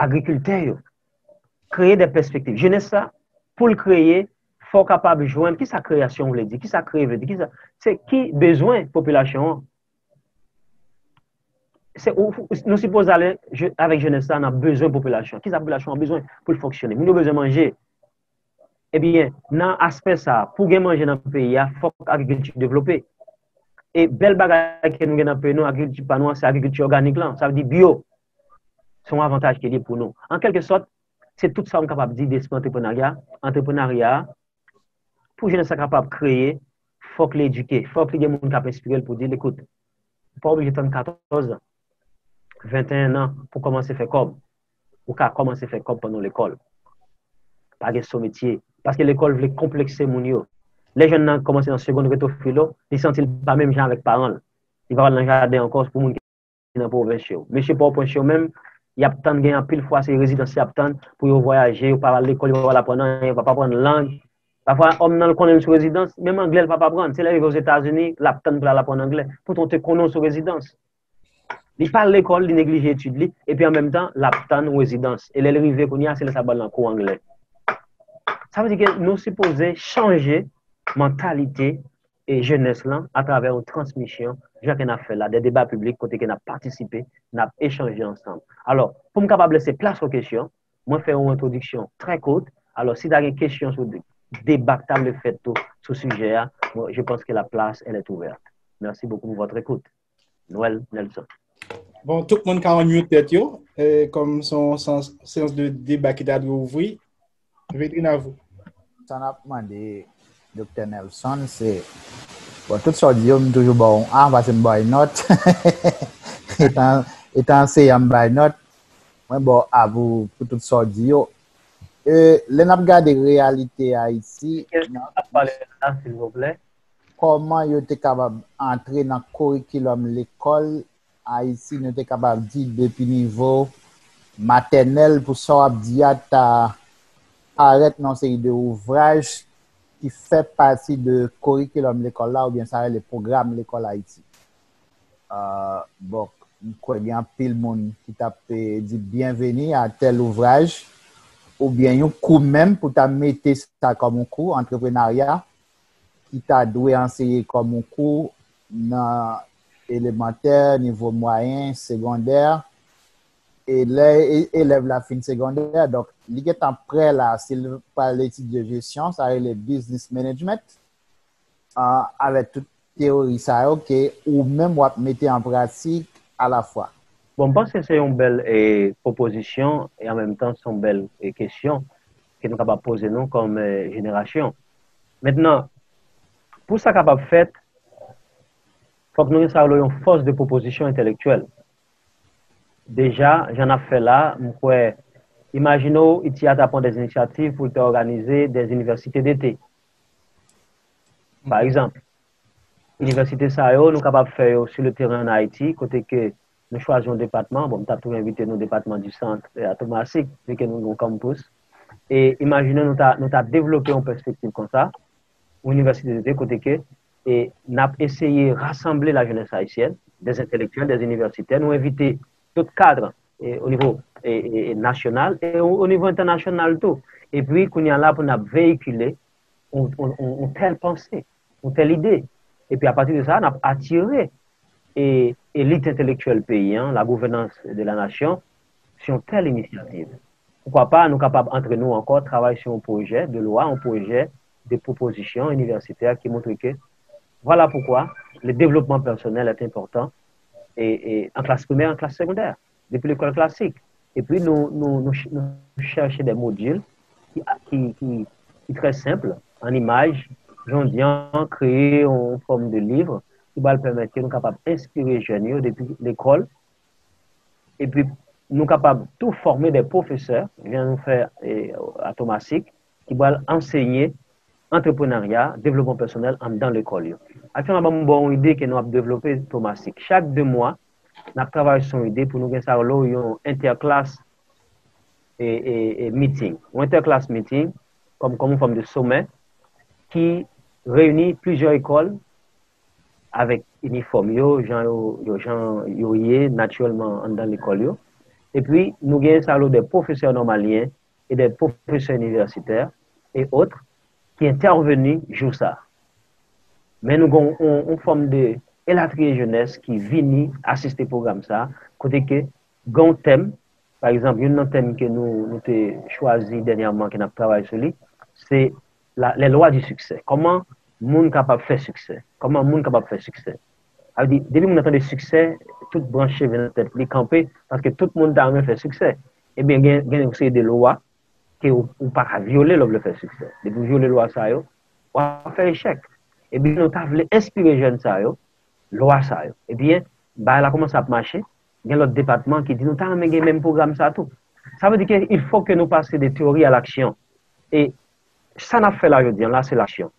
Agrikiltè yo. Kreye de pèspektiv. Jenès sa, pou l kreye, fò w kapab jwenn, kisa kreyasyon vle di, kisa kreye vle di, kisa, se ki bezwen popilasyon an. Se, ou, ou, nou sipoze ale je, avèk jenès sa nan bezwen popilasyon. Kisa popilasyon an bezwen pou l fonksyone? Moun yo bezwen manje. Ebyen, nan aspè sa, pou gen manje nan peyi a, fòk agrikilti devlope. E bèl bagay ke nou gen nan peyi nou, agrikilti pa nou an, se agrikilti òganik lan, sa vle di byo. Se yon avantaj ke li ye pou nou. An kèlke sòt, se tout sa m kapab di de espri antreprenarya. Antreprenarya, pou jenès la kapab kreye, fòk li edike, fòk li gen moun k ap enspire l pou di l, ekout, ou pa oblije tann katòz an, venteyen an pou kòmanse fè kòb. Ou ka kòmanse fè kòb pandan w lekòl. Pa gen so metye. Paske lekòl vle konplekse moun yo. Lè jèn nan kòmanse nan segonn reto filo, li santi l pa menm jan avèk paran l. Li pa pral nan jaden ankò pou moun ki nan pwovens yo. Mesye Pòtoprens yo menm, y ap tann, gen anpil fwa se rezidans y ap tann pou yo vwayaje, yo pa al lekòl, yo pa al aprann anyen, yo pa, pa aprann lang. Pafwa, òm nan l konnen l sou rezidans, menm anglè l pa, pa aprann. Se lè l rive Ozetazini, l ap tann pou l al aprann anglè. Poutan w te konnen w sou rezidans. Li pa al lekòl, li neglije etid li, epi an menm tan, l ap tann rezidans. E lè l rive kounye a, se lè sa ban l nan kou anglè. Sa vle di ke nou sipoze chanje mantalite e jenès lan atravè yon transmisyon, jan ke n ap fè la, de deba piblik kote ke n ap patisipe, n ap echanje ansanm. Alò, pou m kapab lese plas o kesyon, mwen fè yon entwodiksyon trè kout. Alò, si ta gen kesyon sou de, deba k ta vle fèt tou sou sijè a, mwen, je pense que la place, elle est ouverte. Merci beaucoup pour votre écoute. Noël Nelson. Bon, tout moun ka unmute tèt yo, eh, kòm se yon seyans de deba ki ta dwe ouvri. Vedrine, à vous. Sa n ap mande Doktè Nelson, se, bon, tout sa w di yo, m toujou ba w yon A, paske m ba w nòt. Etan, etan anseyan, m bay nòt. Mwen ba w A pou, pou tout sa w di yo. E, lè n ap gade reyalite Ayiti, Kiyès k ap pale la, silvouplè? Kòman yo te kapab antre nan korikilòm lekòl Ayiti, nou te kapab di depi nivo matènèl, pou sa w ap di a ta parèt nan yon seri de ouvraj ki fè pati de korikilòm lekòl la, oubyen sa rele pwogram lekòl Ayiti. Ah, bon, m kwè gen anpil moun ki t ap, eh, di byenveni a tèl ouvraj, oubyen yon kou menm pou ta mete sa kòm yon kou, antreprenarya, ki ta dwe anseye kòm yon kou nan elemantè, nivo mwayen, segondè, e lè e, elèv la fin segondè, donk, li gentan prè la, si l pral etidye jesyon, sa rele business management, ah, avèk tout teyori sa yo ke ou menm w ap mete an pratik alafwa. Bon, m panse se yon bèl, eh, pwopozisyon e an menm tan se yon bèl, eh, kesyon ke nou kapab poze nou kòm, eh, jenerasyon. Mentnan, pou sa kapab fèt, fòk nou gen sa yo rele yon fòs de pwopozisyon entèlektyèl. Deja, jan n ap fè la, m kwè, imajine w, ITIAH ta pran de inisyativ pou l te òganize de inivèsite dete. Pa egzanp, inivèsite sa yo, nou kapab fè yo sou le teren ann Ayiti, kote ke nou chwazi yon depatman, bon, m t ap toujou envite nou depatman di sant, eh, a Thomasik, vi ke nou gen yon kanmpous. E imajine nou ta, nou ta devlope yon pèspektiv konsa, yon inivèsite dete kote ke, e, n ap eseye rasanble lajenès ayisyèn, des entèlektyèl, des inivèsitè, nou envite tout kad, e, o nivo, e, e, e, nasyonal, e o, o nivo entènasyonal tou. Epi, kounye a la, pou n ap veyikile yon, yon, yon, yon tèl panse, yon tèl ide. Epi, apati de sa, n ap atire, e, elit entèlektyèl peyi an, la gouvènans de la nasyon, sou yon tèl inisyativ. Poukwa pa, nou kapab antre nou ankò, travay sou yon pwojè de lwa, yon pwojè de pwopozisyon inivèsitè ki montre ke, vwala poukwa, le développement personnel est important, e, e, an klas primè, an klas segondè, depi lekòl klasik. Epi nou, nou, nou, ch- nou chèche de modil ki, ki, ki, ki trè senp, an imaj, jan w di an, kreye yon fòm de liv ki pral pèmèt ke nou kapab enspire jèn yo depi lekòl. Epi nou kapab tou fòme de pwofesè, jan nou fè, e, a Thomasik, ki pral ansenye antreprenarya, devlopman pèsonèl anndan lekòl yo. Aktyèlman, ban m ba w yon ide ke nou ap devlope, Thomasik. Chak de mwa, n ap travay sou yon ide pou nou gen sa yo, yon entèklas e, e, e meeting. Yon entèklas meeting, kòm, kòm yon fòm de somè, ki reyini plizyè lekòl avèk inifòm yo, jan yo, yo, jan yo ye natirèlman anndan lekòl yo. Epi, nou gen sa yo de pwofesè nòmalyen e de pwofesè inivèsitè e ot ki entèveni jou sa a. Men nou gen yon, yon fòm de elatriye jenès ki vini asiste pwogram sa a, kote ke gen yon tèm, pa egzanp, youn nan tèm ke nou, nou te chwazi dènyèman, ke n ap travay sou li, se la, les lois du succès. Kòman moun kapab fè siksè? Kòman moun kapab fè siksè? Sa vle di, depi moun nan tande siksè, tout branch cheve nan tèt li kanpe, paske tout moun ta renmen fè siksè. Ebyen, gen, gen yon seri de lwa ke ou, ou pa ka vyole lè w vle fè siksè. Depi w vyole lwa sa yo, w ap fè echèk. Ebyen, nou ta vle enspire jèn sa yo, lwa sa yo. Ebyen, bagay la kòmanse ap mache, gen lòt depatman ki di nou ta renmen gen menm pwogram sa tou. Sa vle di ke il faut que nou pase de théorie à l'action. E sa n ap fè la jodi an la, se laksyon.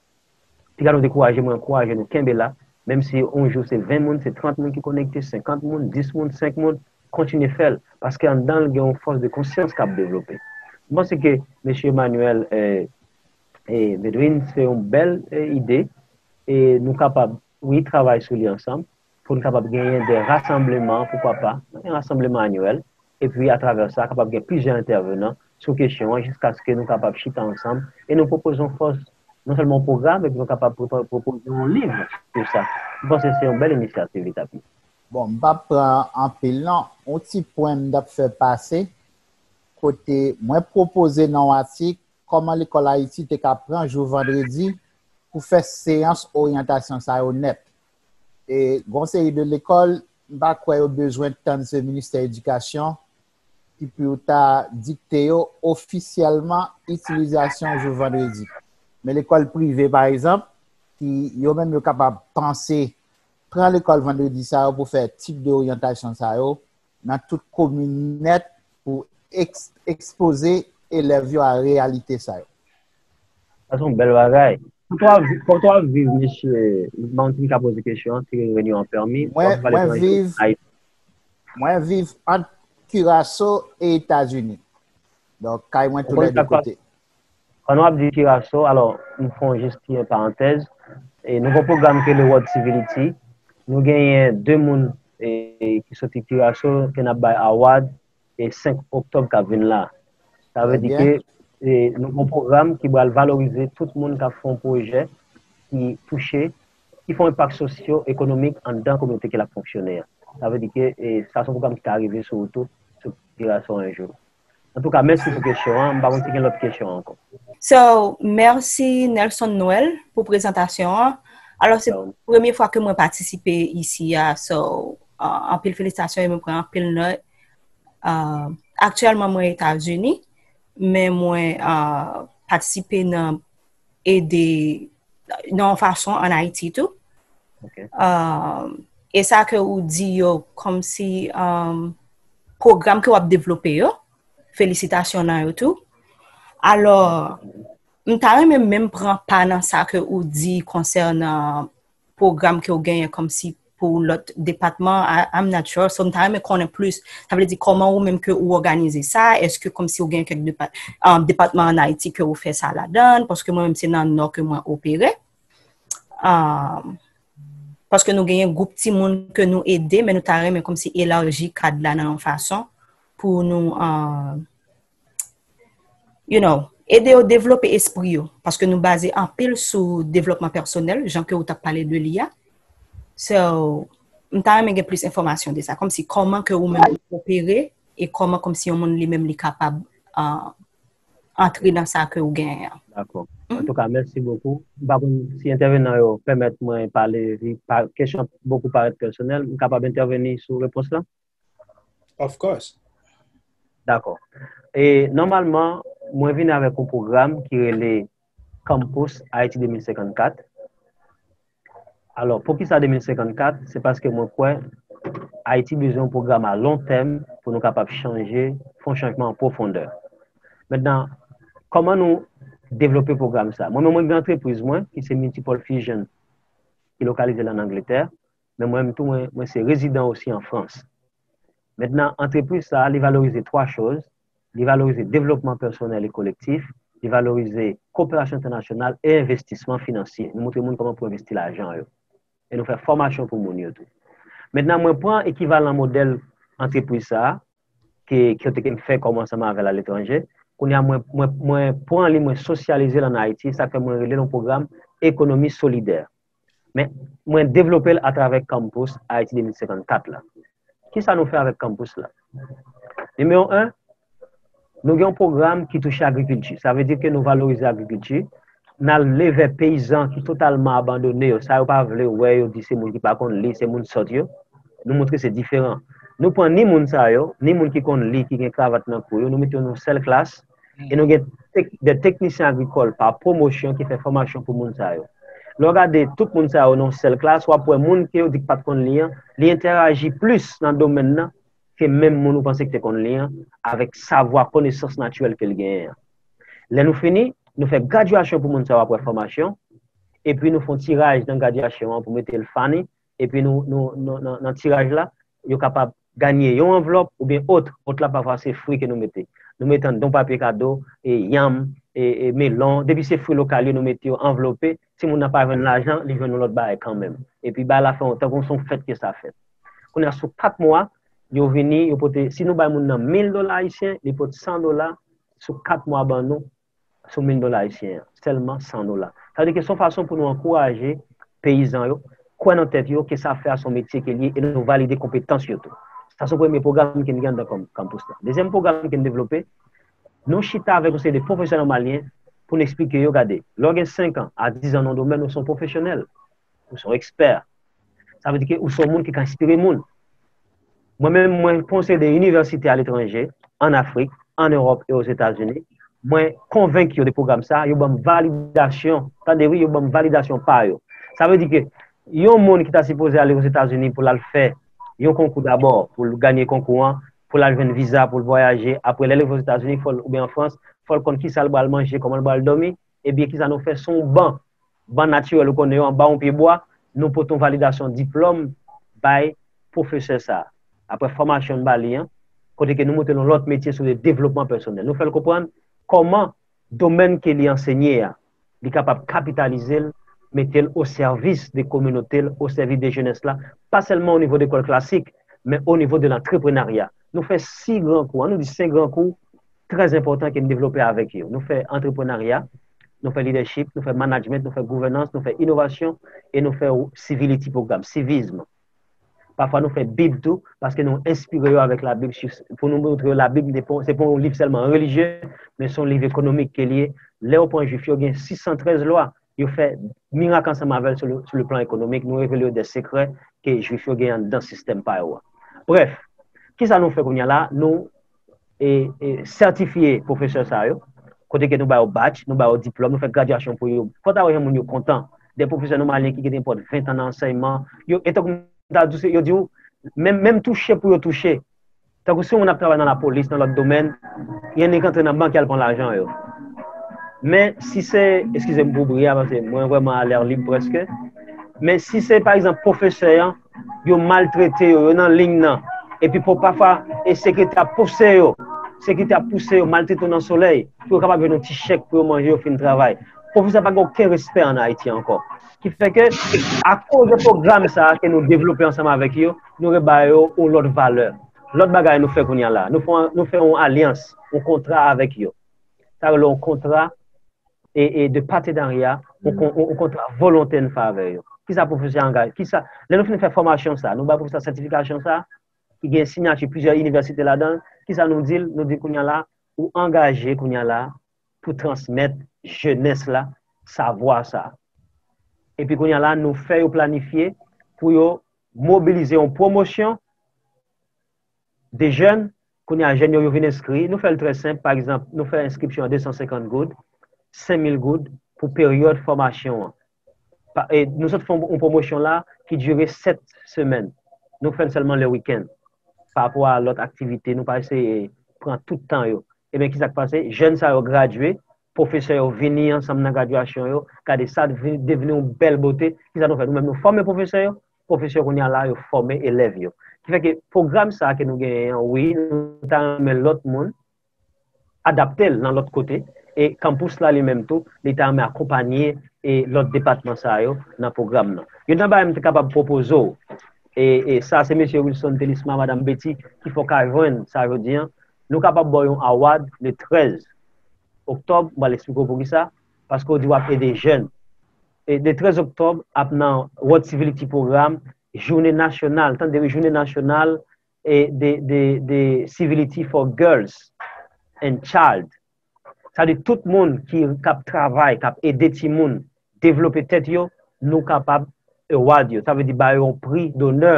Piga nou dekouraje, mwen ankouraje nou kenbe la, menm si yon jou se ven moun, se trant moun ki konekte, senkant moun, dis moun, senk moun, kontinye fè l, paske anndan l gen yon fòs de konsyans k ap devlope. Mwen panse ke mesye Emmanuel, eh, eh, Medrine, se yon bèl, eh, ide, e nou kapab, wi, travay sou li ansanm, pou n kapab genyen de rasanbleman, poukwa pa, yon rasanbleman anyèl, epi atravè sa, kapab gen plizyè entèvenan sou kesyon an, jiskaske nou kapab chita ansanm e nou pwopoze yon fòs, non sèlman yon pwogram, epi nou kapab pwopo-, pwopoze yon liv sou sa. Mwen panse se yon bèl inisyativ, Vitapi. Bon, m p ap pran anpil non. Yon ti pwen m t ap fè pase, kote mwen pwopoze nan yon atik kòman lekòl Ayiti te ka pran jou vandredi pou fè seyans oryantasyon sa yo nèt. E gen yon seri de lekòl, m pa kwè yo bezwen tann se ministè edikasyon ki pou yo ta dikte yo ofisyèlman itilizasyon jou vandredi. Men lekòl prive, pa egzanp, ki yo menm yo kapab panse pran lekòl vandredi sa yo pou fè tip de oryantasyon sa yo nan tout komin nèt pou eks-, ekspoze elèv yo a reyalite sa yo. Sa se yon bèl bagay. Kote w ap vi-, kote w ap viv, mesye? M pa konn si m ka poze kesyon an, si renyon an pèmi. W ap Mwen, pale mwen kreyòl viv, Ayiti. Mwen viv ant Kiraso e Etazini. Donk, kay mwen Ou tou konn lè de sa k pa-, kote. Pandan w ap di Kiraso, alò, m fè yon jis ti parantèz. E nou gen yon pwogram ki rele World Civility. Nou genyen de moun, e, ki soti Kiraso, ke n ap bay award, e senk oktòb k ap vin la. Sa vle di ke, e, nou gen yon pwogram ki pral valorize tout moun k ap fè yon pwojè ki touche, ki fè yon enpak sosyo-ekonomik anndan kominote ke l ap fonksyone an. Sa vle di ke, e, sa se yon pwogram ki ka rive sou ou tou, sou Kiraso yon jou. Antouka, mèsi pou kesyon an. M pa konn si gen lòt kesyon ankò. So, mèsi Nelson Noël pou prezantasyon an. Alò, se premye fwa ke mwen patisipe isi a, so, uh, anpil felisitasyon e mwen pran anpil nòt. Uh, aktyèlman, mwen Etazini, men mwen, uh, patisipe nan ede nan yon fason ann Ayiti tou. Ok. Um, e sa ke ou di yo, kòmsi, um, pwogram ke w ap devlope yo, felisitasyon nan yo tou. Alò, m ta renmen menm pran pa nan sa ke ou di konsènan pwogram ke w genyen kòmsi pou lòt depatman, I, I'm not sure. So, m ta renmen konnen plis. Sa vle di kòman ou menm ke ou òganize sa? Èske kòmsi ou gen kèk depa-, um, depatman ann Ayiti ke ou fè sa ladan? Paske mwen menm se nan Nò ke mwen opere. Um, paske nou genyen gwoup timoun ke nou ede, men nou ta renmen kòmsi elaji kad la nan yon fason pou nou, um, you know, ede yo devlope espri yo, paske nou baze anpil sou devlòpman pèsonèl, jan ke ou t ap pale de li a. So, m ta renmen gen plis enfòmasyon de sa, kòmsi kòman ke ou menm ou opere, e kòman kòmsi yon moun li menm li kapab, uh, antre nan sa ke ou genyen an. Dakò. Mhm. Antouka, mèsi bokou. M pa konn si entèvenan yo pèmèt mwen pale, vi pa, kesyon bokou parèt pèsonèl, m kapab entèveni sou repons lan? Of course. Dakò. E nòmalman, mwen vini avèk yon pwogram ki rele Campus Haïti de mil senkannkat. Alò, poukisa de mil senkannkat? Se paske mwen kwè Ayiti bezwen yon pwogram a lon tèm pou nou kapab chanje, fè yon chanjman an pwofondè. Mentnan, kòman nou devlope pwogram sa. Mwen menm, mwen gen antrepriz mwen, ki se Multiple Fusion, ki lokalize la an Angletè, men mwen menm tou, mwen, mwen se rezidan osi an Frans. Mentnan, antrepriz sa, li valorize twa choz. Li valorize devlopman pèsonèl e kolektif, li valorize koperasyon entènasyonal e envestisman finansye. Nou montre moun kòman pou envesti lajan yo. E nou fè fòmasyon pou moun yo tou. Mentnan, mwen pran ekivalan modèl antrepriz sa a, ke, kote ke m fè kòm ansanm avè l aletranje. Kounye a, mwen, mwen, mwen pran li, mwen sosyalize l ann Ayiti, sa k fè mwen rele l yon pwogram ekonomi solidè. Men, mwen devlope l atravè Campus Haïti de mil senkannkat la. Kisa nou fè avèk Campus la? Nimewo en, nou gen yon pwogram ki touche agrikilti. Sa vle di ke nou valorize agrikilti. N ale vè peyizan ki totalman abandone yo. Sa yo pa vle wè yo, di se moun ki pa konn li, se moun sòt yo. Nou montre se diferan. Nou pran ni moun sa yo, ni moun ki konn li, ki gen kravat nan kou yo, nou mete yo nan yon sèl klas, e nou gen tek, de teknisyen agrikòl pa pwomosyon ki fè fòmasyon pou moun sa yo. Lè w gade tout moun sa yo nan yon sèl klas, w ap wè moun ke yo di k pa t konn li an, li entèyaji plis nan domèn nan ke menm moun ou panse ki te konn li an, avèk savwa, konesans natirèl ke l genyen an. Lè nou fini, nou fè gradyasyon pou moun sa yo apre fòmasyon, epi nou fè yon tiraj nan gradyasyon an pou mete l fani, epi nou, nou, nou nan, nan tiraj la, yo kapab ganye yon anvlòp oubyen ot. Ot la pafwa se fwi ke nou mete. Nou mete anndan yon papye kado, e yanm, e, e melon. Depi se fwi lokal yo, nou mete yo anvlope. Timoun nan pa jwenn lajan, li jwenn yon lòt bagay kanmenm. Epi bagay la fè yon, tankou se yon fèt ke sa fèt. Kounye a, sou kat mwa, yo vini, yo pote, si nou bay moun nan mil dola ayisyen, li pote san dola sou kat mwa ban nou, sou mil dola ayisyen an, sèlman san dola. Sa vle di ke se yon fason pou nou ankouraje peyizan yo kwè nan tèt yo, ke sa fè a se yon metye ke l ye, e nou valide konpetans yo tou. Sa se yon premye pwogram ke n gen anndan kanm-, kanpis la. Dezyèm pwogram ke n devlope, nou chita avèk yon seri de pwofesè nan Malyen pou n eksplike yo, gade, lè w gen senk an a diz an nan yon domèn, ou se yon pwofesyonèl, ou se yon ekspè. Sa vle di ke ou se yon moun ki ka enspire moun. Mwen menm, mwen pran yon seri de inivèsite aletranje, ann Afrik, ann Ewòp e Ozetazini. Mwen konvenk yo de pwogram sa, yo ban m validasyon, tande wi, yo ban m validasyon pa yo. Sa vle di ke yon moun ki ta sipoze ale Ozetazini pou l al fè yon konkou dabò, pou l ganye konkou an, pou l al jwenn viza, pou l vwayaje, apre lè l rive Ozetazini, fò l, oubyen an Frans, fò l konn kisa l pral manje, kòman l pral dòmi, ebyen, kisa nou fè? Se yon ban, ban natirèl ou konnen yo, anba yon pye bwa, nou pote yon validasyon diplòm bay pwofesè sa a. Apre fòmasyon n ba li an, kote ke nou montre l yon lòt metye sou le devlopman pèsonèl. Nou fè l konprann kòman domèn ke li ansenye a, li kapab kapitalize l, mete l o sèvis de kominote l, o sèvis de jenès la, pa sèlman o nivo de lekòl klasik, men o nivo de lantreprenarya. Nou fè sis gran kou, an nou di senk gran kou, trè enpòtan ke n devlope avèk yo. Nou fè antreprenarya, nou fè leadership, nou fè management, nou fè gouvènans, nou fè inovasyon, e nou fè civility program, civisme. Pafwa nou fè Bib tou, paske nou enspire yo avèk Labib, pou nou montre yo Labib se pa, se pa yon liv sèlman relijye, men se yon liv ekonomik ke li ye. Lè w pran Jwif yo, gen sis san trèz lwa, yo fè mirak ansanm avè l sou le, sou le plan ekonomik, nou revele yo de sekrè ke Jwif yo gen anndan sistèm pa yo a. Brèf, kisa nou fè kounye a la? Nou e, e sètifye pwofesè sa yo, kote ke nou ba yo badge, nou ba yo diplòm, nou fè gradyasyon pou yo. Fò w ta wè jan moun yo kontan. De pwofesè nan Malyen ki gen nenpòt ven tan nan ansèyman, yo, e tankou m ta di w, se, yo di w, menm, menm touche pou yo touche. Tankou si yon moun ap travay nan lapolis, nan lòt domèn, y annik antre nan bank, y al pran lajan yo. Men si se, eskize m pou bri a, paske mwen vrèman alè lib prèske. Men si se, pa egzanp, pwofesè an, yo maltrete yo, yo nan liy nan, epi pou pafwa, e sekirite a pouse yo, sekirite a pouse yo, maltrete yo nan solèy, pou yo kapab jwenn yon ti chèk pou yo manje, yo fin travay. Pwofesè pa gen okenn respè ann Ayiti ankò. Ki fè ke, akoz de pwogram sa a ke nou devlope ansanm avèk yo, nou reba yo yon lòt valè. Lòt bagay nou fè kounye a la, nou fè, nou fè yon alyans, yon kontra avèk yo. Sa rele yon kontra e, e de patenarya, yon kon-, yon, yon kontra volontè n fè avè yo. Kisa pwofesè a angaje? Kisa, lè nou fin fè fòmasyon sa, nou bay pwofesè a sètifikasyon sa, ki gen siyati plizyè inivèsite ladan l, kisa nou di l? Nou di l kounye a la, ou angaje kounye a la pou transmèt jenès la savwa sa. Epi kounye a la, nou fè yo planifye pou yo mobilize yon pwomosyon de jèn. Kounye a, jèn yo, yo vin enskri. Nou fè l trè senp. Pa egzanp, nou fè enskripsyon an de san senkant goud, senk mil goud pou peryòd fòmasyon an. Pa, e, nou sot fè yon, yon pwomosyon la ki dire sèt semèn. Nou fè l sèlman le wikenn. Pa rapò a lòt aktivite, nou pa eseye pran tout tan yo. Ebyen, kisa k pase? Jèn sa yo gradye, pwofesè yo vini ansanm nan gradyasyon yo, gade sa devni yon bèl bote, kisa nou fè? Nou menm nou fòme pwofesè yo, pwofesè yo kounye a la yo fòme elèv yo. Ki fè ke pwogram sa a ke nou genyen an, wi, nou ta renmen lòt moun adapte l nan lòt kote, e kanpous la li menm tou, li ta renmen akonpanye e lòt depatman sa yo nan pwogram nan. Youn nan bagay m te kapab pwopoze w, e, e sa se mesye Wilson Telisma, madanm Betty, ki fè w ka jwenn sa jodi an, nou kapab ba w yon award le trèz oktòb, m pral eksplike w poukisa, paske w di w ap ede jèn. E de trèz oktòb ap nan World Civility Program, jounen nasyonal, tande wi, jounen nasyonal e de, de, de civility for girls and child. Sa di tout moun ki k ap travay, k ap ede timoun devlope tèt yo, nou kapab award yo. Sa vle di ba yo yon pri donè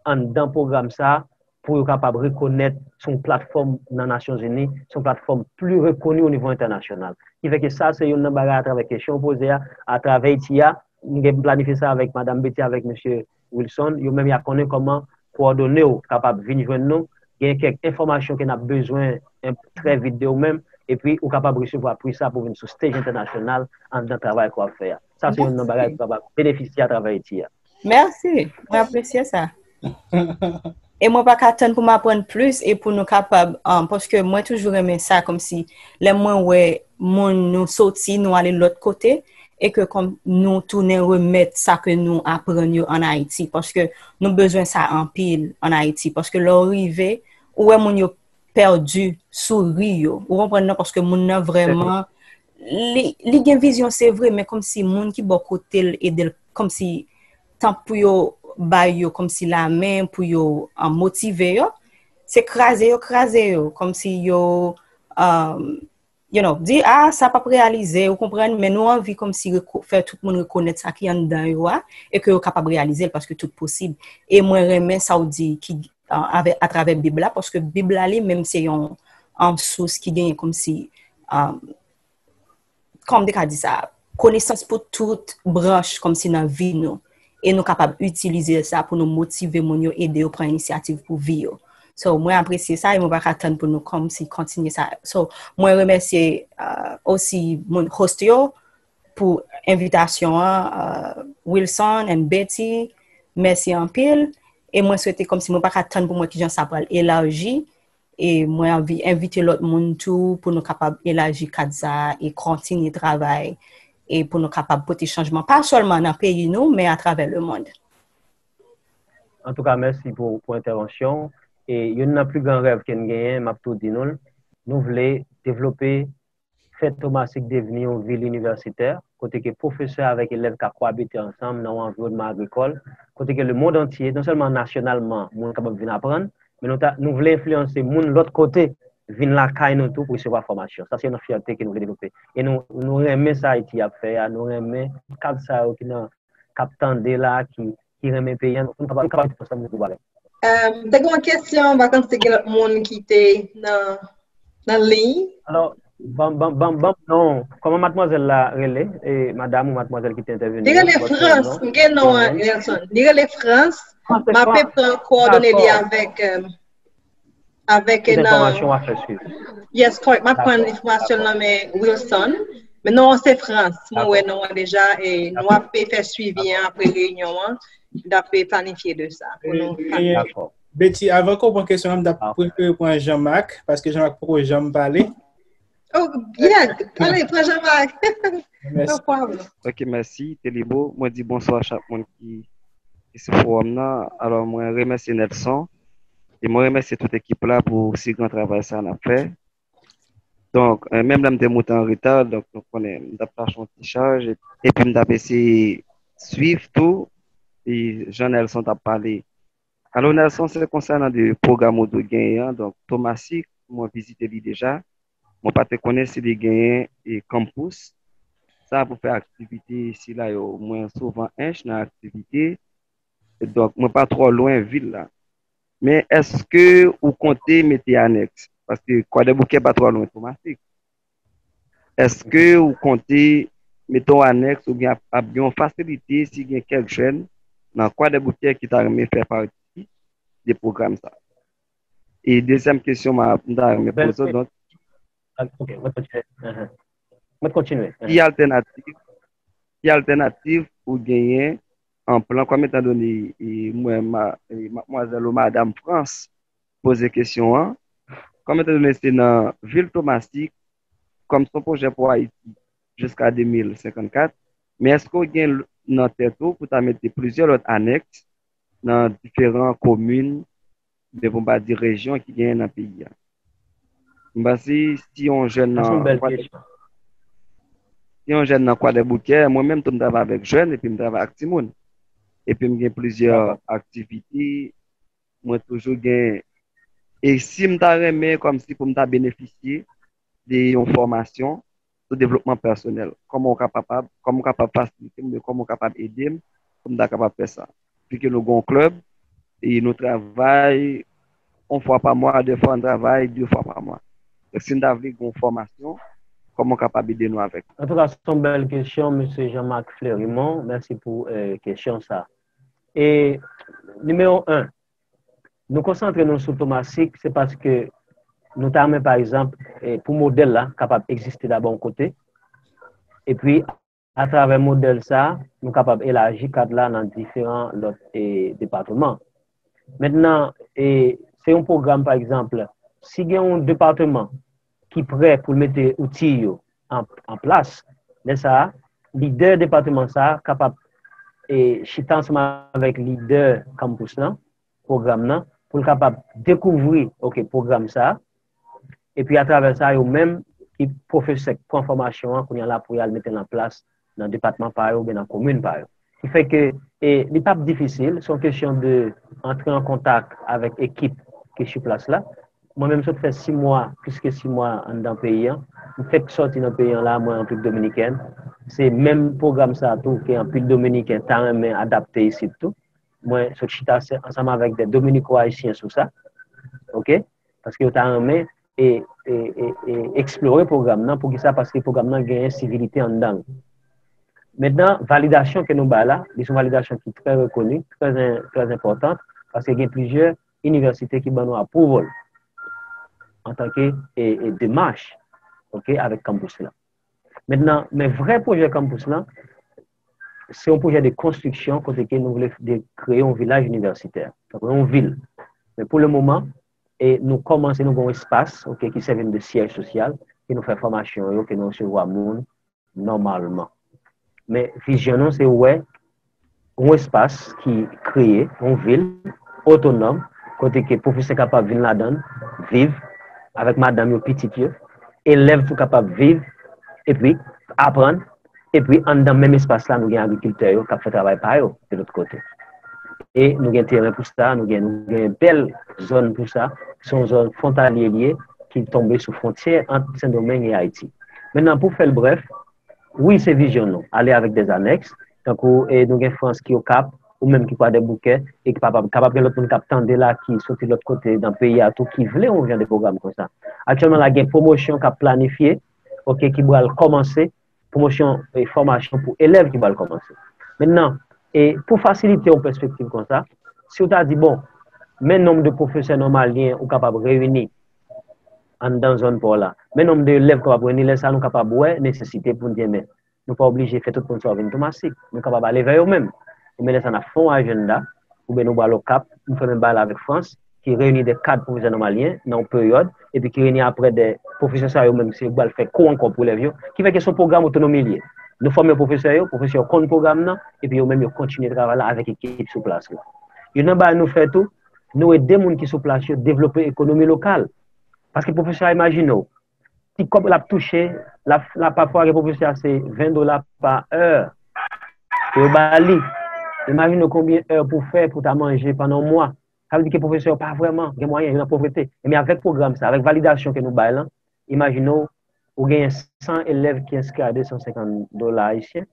anndan pwogram sa a pou yo kapab rekonèt sou yon platfòm nan Nasyonzini, sou yon platfòm pli rekoni o nivo entènasyonal. Ki fè ke sa se youn nan bagay atravè kesyon w poze a, atravè iti a, m gen planifye sa avèk madanm Betty, avèk mesye Wilson, yo menm y a konnen kòman kowòdone w kapab vin jwenn nou, gen kèk enfòmasyon ke n ap bezwen trè vit de ou menm, epi ou kapab resevwa pri sa pou vin sou stage entènasyonal anndan travay ke w ap fè a. Sa se youn nan bagay ki kapab benefisye atravè iti a. Mèsi, mwen apresye sa. E mwen pa ka tann pou m aprann plis e pou nou kapab, um, paske mwen toujou renmen sa, kòmsi lè mwen wè moun nou soti, nou ale lòt kote, e ke kòm nou tounen remèt sa ke nou aprann yo ann Ayiti, paske nou bezwen sa anpil ann Ayiti, paske lè w rive, ou wè moun yo pèdi souri yo, ou konprann non, paske moun nan vrèman, li, li gen vizyon, se vre, men kòmsi moun ki bò kote l ede l, kòmsi tan pou yo bay yo kòmsi lamen, pou yo, um, motive yo, se kraze yo kraze yo, kòmsi yo, um, you know, di, ah, sa p ap reyalize, ou konprann, men nou anvi kòmsi reko- fè tout moun rekonèt sa ki anndan yo a, e ke yo kapab reyalize l, paske tout posib. E mwen renmen sa w di ki, uh, avè, atravè Bib la, paske Bib la li menm se yon, um, sous ki genyen kòmsi, um, kòman m te ka di sa, konesans pou tout branch kòmsi nan vi nou. E nou kapab itilize sa pou nou motive moun yo, ede yo pran inisyativ pou vi yo. So, mwen apresye sa e mwen pa ka tann pou nou kòmsi kontinye sa. So, mwen remèsye, uh, osi moun host yo pou envitasyon an, uh, Wilson and Betty, mèsi anpil. E mwen swete kòmsi mwen pa ka tann pou mwen kijan sa pral elaji. E mwen anvi envite lòt moun tou pou nou kapab elaji kad sa a e kontinye travay e pou nou kapab pote chanjman, pa sèlman nan peyi nou, men atravè lemonn. Antouka, mèsi pou, pou entèvansyon w. E youn nan pli gran rèv ke n genyen, m ap tou di nou l, nou vle devlope fè Tomasik devni yon vil inivèsitè, kote ke pwofesè avèk elèv ka koabite ansanm nan yon anviwònman agrikòl, kote ke lemonn antye, non sèlman nasyonalman, moun kapab vin aprann, men nou, ta, nou vle enfliyanse moun lòt kote vin lakay nou tou pou resevwa fòmasyon. Sa se yon fyète ke nou vle devlope. E nou, nou renmen sa Ayiti ap fè a, nou renmen kad sa yo ki nan, k ap tande la, ki, ki renmen peyi a, nou kapab, nou kapab ansanm pou bagay. Te gen yon kesyon, m pa konn si gen lòt moun ki te nan, nan liy. Alò, ban, ban, ban, ban m non. Kòman madmwazèl la rele? E madanm ou madmwazèl ki te entèveni? Li rele Frans. M gen non an, Nelson. Li rele Frans. M ape pran kowòdone li avèk, avèk nan. Enfòmasyon w ap fè swiv. Yes, correct. M ap pran enfòmasyon nan men Wilson. Men non an se Frans. Mwen wè non an deja e nou ape fè swivi an apre reyinyon an. N ape planifye de sa pou nou. Dakò. Betty, avan ke w pran kesyon an, m t ap prefere pran Jean-Marc, paske Jean-Marc poko janm pale. Oh, yeah, ale, pran Jean-Marc. No problem. Ok, mèsi, Telibo. Mwen di bonswa chak moun ki, ki sou fowòm nan. Alò, mwen remèsye Nelson. E mwen remèsye tout ekip la pou si gran travay sa n ap fè. Donk, menm lè m te moute an reta, donk nou konnen, m t ap tache yon ti chaj, epi m t ap eseye swiv tou, e jan Nelson t ap pale. Alò, Nelson, se konsènan de pwogram ou te genyen an, donk, Tomasik, mwen vizite li deja. Mwen pa te konnen si li genyen e kanpous. Sa pou fè aktivite sila yo. Mwen souvan ench nan aktivite. Donk, mwen pa twò lwen vil la. Men èske ou konte mete anèks? Paske Kwadèboukè pa twò lwen Tomasik. Èske ou konte mete yon anèks oubyen ap, ap gen yon fasilite si gen kèk jèn nan Kwadèboukè ki ta renmen fè pati de pwogram sa? E dezyèm kesyon m a, m ta renmen poze w, donk, Ok, mwen kontinye. Mwen kontinye. Ki altènativ, ki altènativ ou genyen an plan, kòm etan done e, mwen, ma, e, madmwazèl ou madam Frans poze kesyon an, kòm etan done se nan vil Tomasik, kòm se yon pwojè pou Ayiti jiska de mil senkannkat, men èske w gen nan tèt ou pou ta mete plizyè lòt anèks nan diferan komin, men pou m pa di rejyon ki genyen nan peyi a? M panse si yon jèn nan si yon jèn nan Kwadèboukè, mwen menm tou m travay avèk jèn epi m travay ak timoun. Epi m gen plizyè aktivite, mwen toujou gen, e si m ta renmen kòmsi pou m ta benefisye de yon fòmasyon sou devlopman pèsonèl, kòman w kapab, kòman w kapab fasilite m, kòman w kapab ede m pou m ta kapab fè sa. Pi ke nou gen yon klèb e nou travay yon fwa pa mwa, de fwa n travay de fwa pa mwa. Donk si n ta vle gen yon fòmasyon, kòman w kapab ede nou avèk? Antouka, se yon bèl kesyon, mesye Jean Marc Fleurimond. Mèsi pou eh, kesyon sa. E nimewo en, nou konsantre nou sou Tomasik, se paske nou ta renmen, pa egzanp, eh, pou modèl la kapab egziste dabò yon kote, epi atravè modèl sa, nou kapab elaji kad la nan diferan lòt eh, depatman. Mentnan, eh, se yon pwogram, pa egzanp, si gen yon depatman ki prè pou l mete outi yo an, an plas, lè sa a, lidè depatman sa a kapab eh, chita ansanm avèk lidè kanpous lan, pwogram nan, pou l kapab dekouvri, ok, pwogram sa a. Epi atravè sa, yo menm ki pwofesè k pran fòmasyon an, kounye a la pou y al mete l an plas nan depatman pa yo oubyen nan komin pa yo. Ki fè ke e, li p ap difisil, se yon kesyon de antre an kontak avèk ekip ki sou plas la. Mwen menm sot fè sis mwa, plis ke sis mwa anndan peyi an. M fèk sòti nan peyi an la, mwen Repiblik Dominiken. Se menm pwogram sa a tou ke anpil Dominiken ta renmen adapte isit tou. Mwen sot chita ansanm avèk de Dominiko Ayisyen sou sa. Ok? Paske yo ta renmen e, e, e, e eksplore pwogram nan. Poukisa? Paske pwogram nan genyen sivilite anndan l. Mentnan, validasyon ke nou bay la, li se yon validasyon ki trè rekoni, trè, trè enpòtan, paske gen plizyè inivèsite ki ban nou approval antanke e, e demach, ok, avèk kanpous lan. Mentnan, men vrè pwojè kanpous lan, se yon pwojè de konstriksyon kote ke nou vle de kreye yon vilaj inivèsitè, tankou yon vil. Men pou le moman, e nou kòmanse, nou gen yon espas, ok, ki sèvi nou de syèj sosyal, ke nou fè fòmasyon yo, ke nou resevwa moun nòmalman. Men vizyon nou se wè yon espas ki kreye, yon vil otonòm, kote ke pwofesè kapab vin ladan l, viv avèk madanm yo, pitit yo, elèv tou kapab viv, epi aprann, epi anndan menm espas la, nou gen agrikiltè yo k ap fè travay pa yo de lòt kote. E nou gen teren pou sa, nou gen, nou gen bèl zòn pou sa. Se yon zòn fwontalye li ye, ki tonbe sou fwontyè ant Sendomeng e Ayiti. Mentnan, pou fè l brèf, wi, se vizyon nou, ale avèk de anèks, tankou e nou gen Frans ki Okap, ou menm ki Kwadèboukè, e ki kapab, kapab gen lòt moun k ap tande la, ki soti lòt kote nan peyi a tou, ki vle yon jan de pwogram konsa. Aktyèlman la, gen pwomosyon k ap planifye, ok, ki pral kòmanse, pwomosyon e fòmasyon pou elèv ki pral kòmanse. Mentnan, e pou fasilite yon pèspektiv konsa, si w ta di, bon, men nonb de pwofesè nòmalyen ou kapab reyini anndan zòn pa w la, men nonb de elèv ou kapab reyini, lè sa a nou kapab wè nesesite pou n di, men nou pa oblije fè tout moun sa yo vin Tomasik. Nou kapab ale vè yo menm. Ebyen, lè sa a, n ap fè yon ajannda, oubyen nou pral Okap, nou fè menm bagay la avèk Frans, ki reyini de kad pwofesè nòmalyen nan yon peryòd, epi ki reyini apre de pwofesè sa yo menm, se yo k pral fè kou ankò pou elèv yo. Ki fè ke se yon pwogram otonomi li ye. Nou fòme pwofesè yo, pwofesè yo konn pwogram nan, epi yo menm yo kontinye travay la avèk ekip sou plas la. Youn nan bagay nou fè tou, nou ede moun ki sou plas yo devlope ekonomi lokal. Paske pwofesè a, imajine w, ti kòb l ap touche, l ap, l ap pafwa gen pwofesè a se ven dola pa è ke yo ba li. Imajine w konbyen è pou w fè pou w ta manje pandan yon mwa. Sa vle di ke pwofesè yo pa vrèman gen mwayen, yo nan povrete. Men avèk pwogram sa, avèk validasyon ke nou bay lan, imajine w, ou genyen san elèv ki enskri a de san senkant dola ayisyen,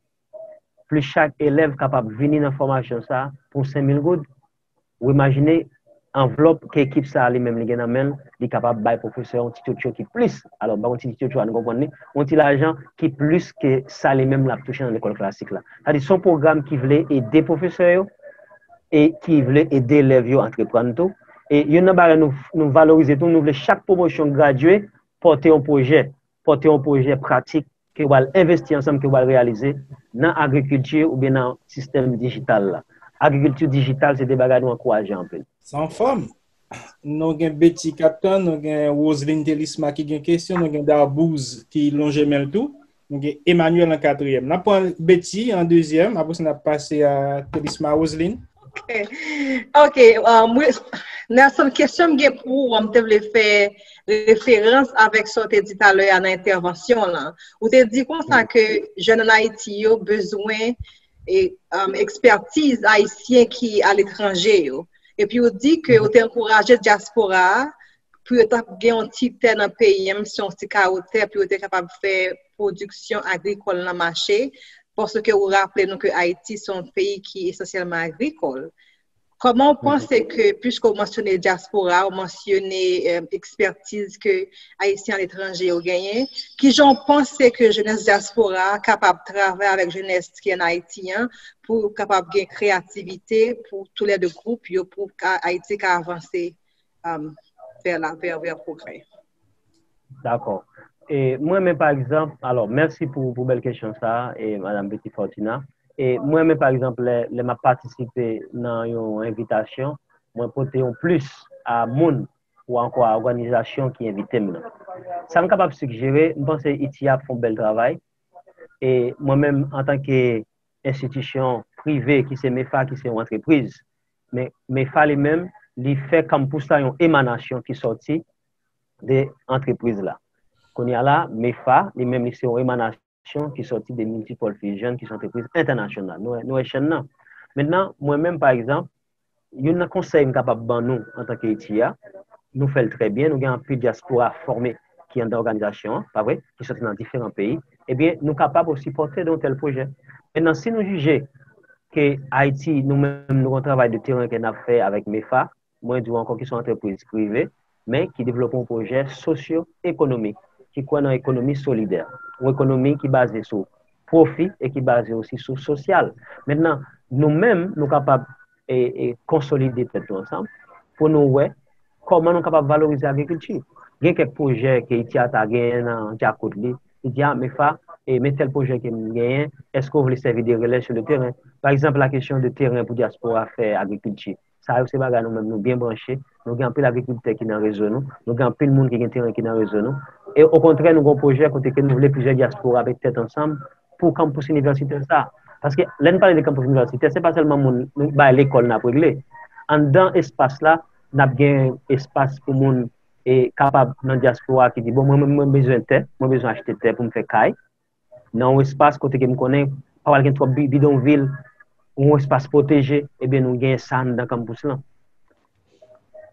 plis chak elèv kapab vini nan fòmasyon sa pou senk mil goud. Ou imajine anvlòp ke ekip sa a li menm li gen nan men l, li kapab bay pwofesè yon ti tchotcho ki plis. Alò, m pa konn si ti tchotcho a nou konprann li, yon ti lajan ki plis ke sa li menm l ap touche nan lekòl klasik la. Sa di, se yon pwogram ki vle ede pwofesè yo e ki vle ede elèv yo antreprann tou. E youn nan bagay nou, nou valorize tou, nou vle chak pwomosyon gradye pòte yon pwojè, pòte yon pwojè pratik ke w al envesti ansanm, ke w al reyalize nan agrikilti oubyen nan sistèm dijital la. Agrikilti dijital, se de bagay nou ankouraje anpil. Sa anfòm. Nou gen Betty k ap tann, nou gen Roseline Telisma ki gen kesyon, nou gen Darbouz ki lonje men l tou, nou gen Emmanuel an katriyèm. N ap pran Betty an dezyèm, apre sa n ap pase a Telisma. Roseline. Ok, ok. Um, wi, Nelson, kesyon m gen pou ou, m te vle fè referans avèk sa w te di talè a nan entèvansyon lan. Ou te di konsa ke jèn ann Ayiti yo bezwen e, um, ekspertiz ayisyen ki aletranje yo. Epi ou di ke ou te ankouraje dyaspora a pou yo t ap gen yon ti tè nan peyi a, menm si se yon ti kawo tè, pou yo te kapab fè pwodiksyon agrikòl nan mache, paske ou raple nou ke Ayiti se yon peyi ki esansyèlman agrikòl. Kòman w panse ke, piske w mansyone dyaspora, w mansyone, eh, ekspertiz ke Ayisyen aletranje yo genyen, kijan w panse ke jenès dyaspora a kapab travay avèk jenès ki ann Ayiti an pou kapab gen kreyativite pou toulède gwoup yo, pou ka, Ayiti ka avanse, um, vè la, vè, vè pwogrè? Dakò. E mwen menm, pa egzanp, alò, mèsi pou, pou bèl kesyon sa a, e Madam Betty Fortuna. E mwen menm, pa egzanp, lè, lè m ap patisipe nan yon envitasyon, mwen pote yon plis a moun ou ankò a òganizasyon ki envite m nan. Sa m kapab sigjere, m panse I T I A ap fè yon bèl travay. E mwen menm, antanke enstitisyon prive ki se mefa, ki se yon antrepriz, men mefa li menm, li fè kanpous la yon emanasyon ki sòti de antrepriz la. Kounye a la, mefa, li menm, li se yon emanasyon ki sòti de Multipole Fusion, ki se yon antrepriz entènasyonal. Nou, nou wè chèn nan. Mentnan, mwen menm, pa egzanp, youn nan konsèy m kapab ban nou antanke I T I A, nou fè l trè byen, nou gen anpil dyaspora fòme ki anndan òganizasyon an, pa vre, ki sòti nan diferan peyi, ebyen, nou kapab osi pòtre de yon tèl pwojè. Mentnan, si nou jije ke Ayiti, nou menm, nou gen yon travay de teren ke n ap fè avèk mefa, mwen di w ankò ki se yon antrepriz prive, men ki devlope yon pwojè sosyo-ekonomik, ki kwè nan ekonomi solidè, yon ekonomi ki baze sou pwofi e ki baze osi sou sosyal. Mentnan, nou menm, nou kapab e, e konsolide tèt nou ansanm pou nou wè kòman nou kapab valorize agrikilti. Gen kèk pwojè ke I T I A ta genyen nan dyakout li. Li di, a, mefa, e, men tèl pwojè ke m genyen, èske w vle sèvi de relè sou le teren? Pa egzanp, la kesyon de teren pou dyaspora fè agrikilti. Sa yo se bagay nou menm nou byen branche. Nou gen anpil agrikiltè ki nan rezo nou. Nou gen anpil moun ki gen teren ki nan rezo nou. E okontrè, nou gen yon pwojè kote ke nou vle plizyè dyaspora met tèt ansanm pou kanpous inivèsitè sa. Paske lè n pale de kanpous inivèsitè, se pa sèlman moun nou bay lekòl n ap regle. Anndan espas la, n ap gen espas pou moun e kapab nan dyaspora ki di, bon, mwen, mwen, mwen bezwen tè, mwen bezwen achte tè pou m fè kay. Nan yon espas kote ke m konnen pa pral gen twòp bi-, bidonvil, yon espas pwoteje, ebyen nou gen sa anndan kanpous lan.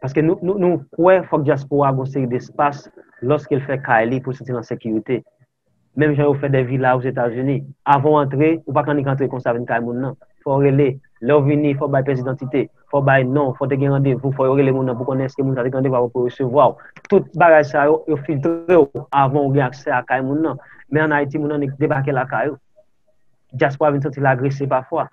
Paske nou, nou, nou kwè fòk dyaspora gen yon seri de espas lòske l fè kay li pou l santi l an sekirite. Menm jan yo fè de vila Ozetazini. Avan w antre, ou pa ka annik antre konsa vin kay moun nan. Fò w rele. Lè w vini, fò w bay pyès idantite. Fò w bay non, fò w te gen randevou, fò yo rele moun nan pou konnen èske moun sa te gen randevou avè w pou yo resevwa w. Tout bagay sa yo, yo filtre w avan w gen aksè a kay moun nan. Men ann Ayiti, moun nan annik debake lakay ou. Dyaspora vin santi l agrese pafwa.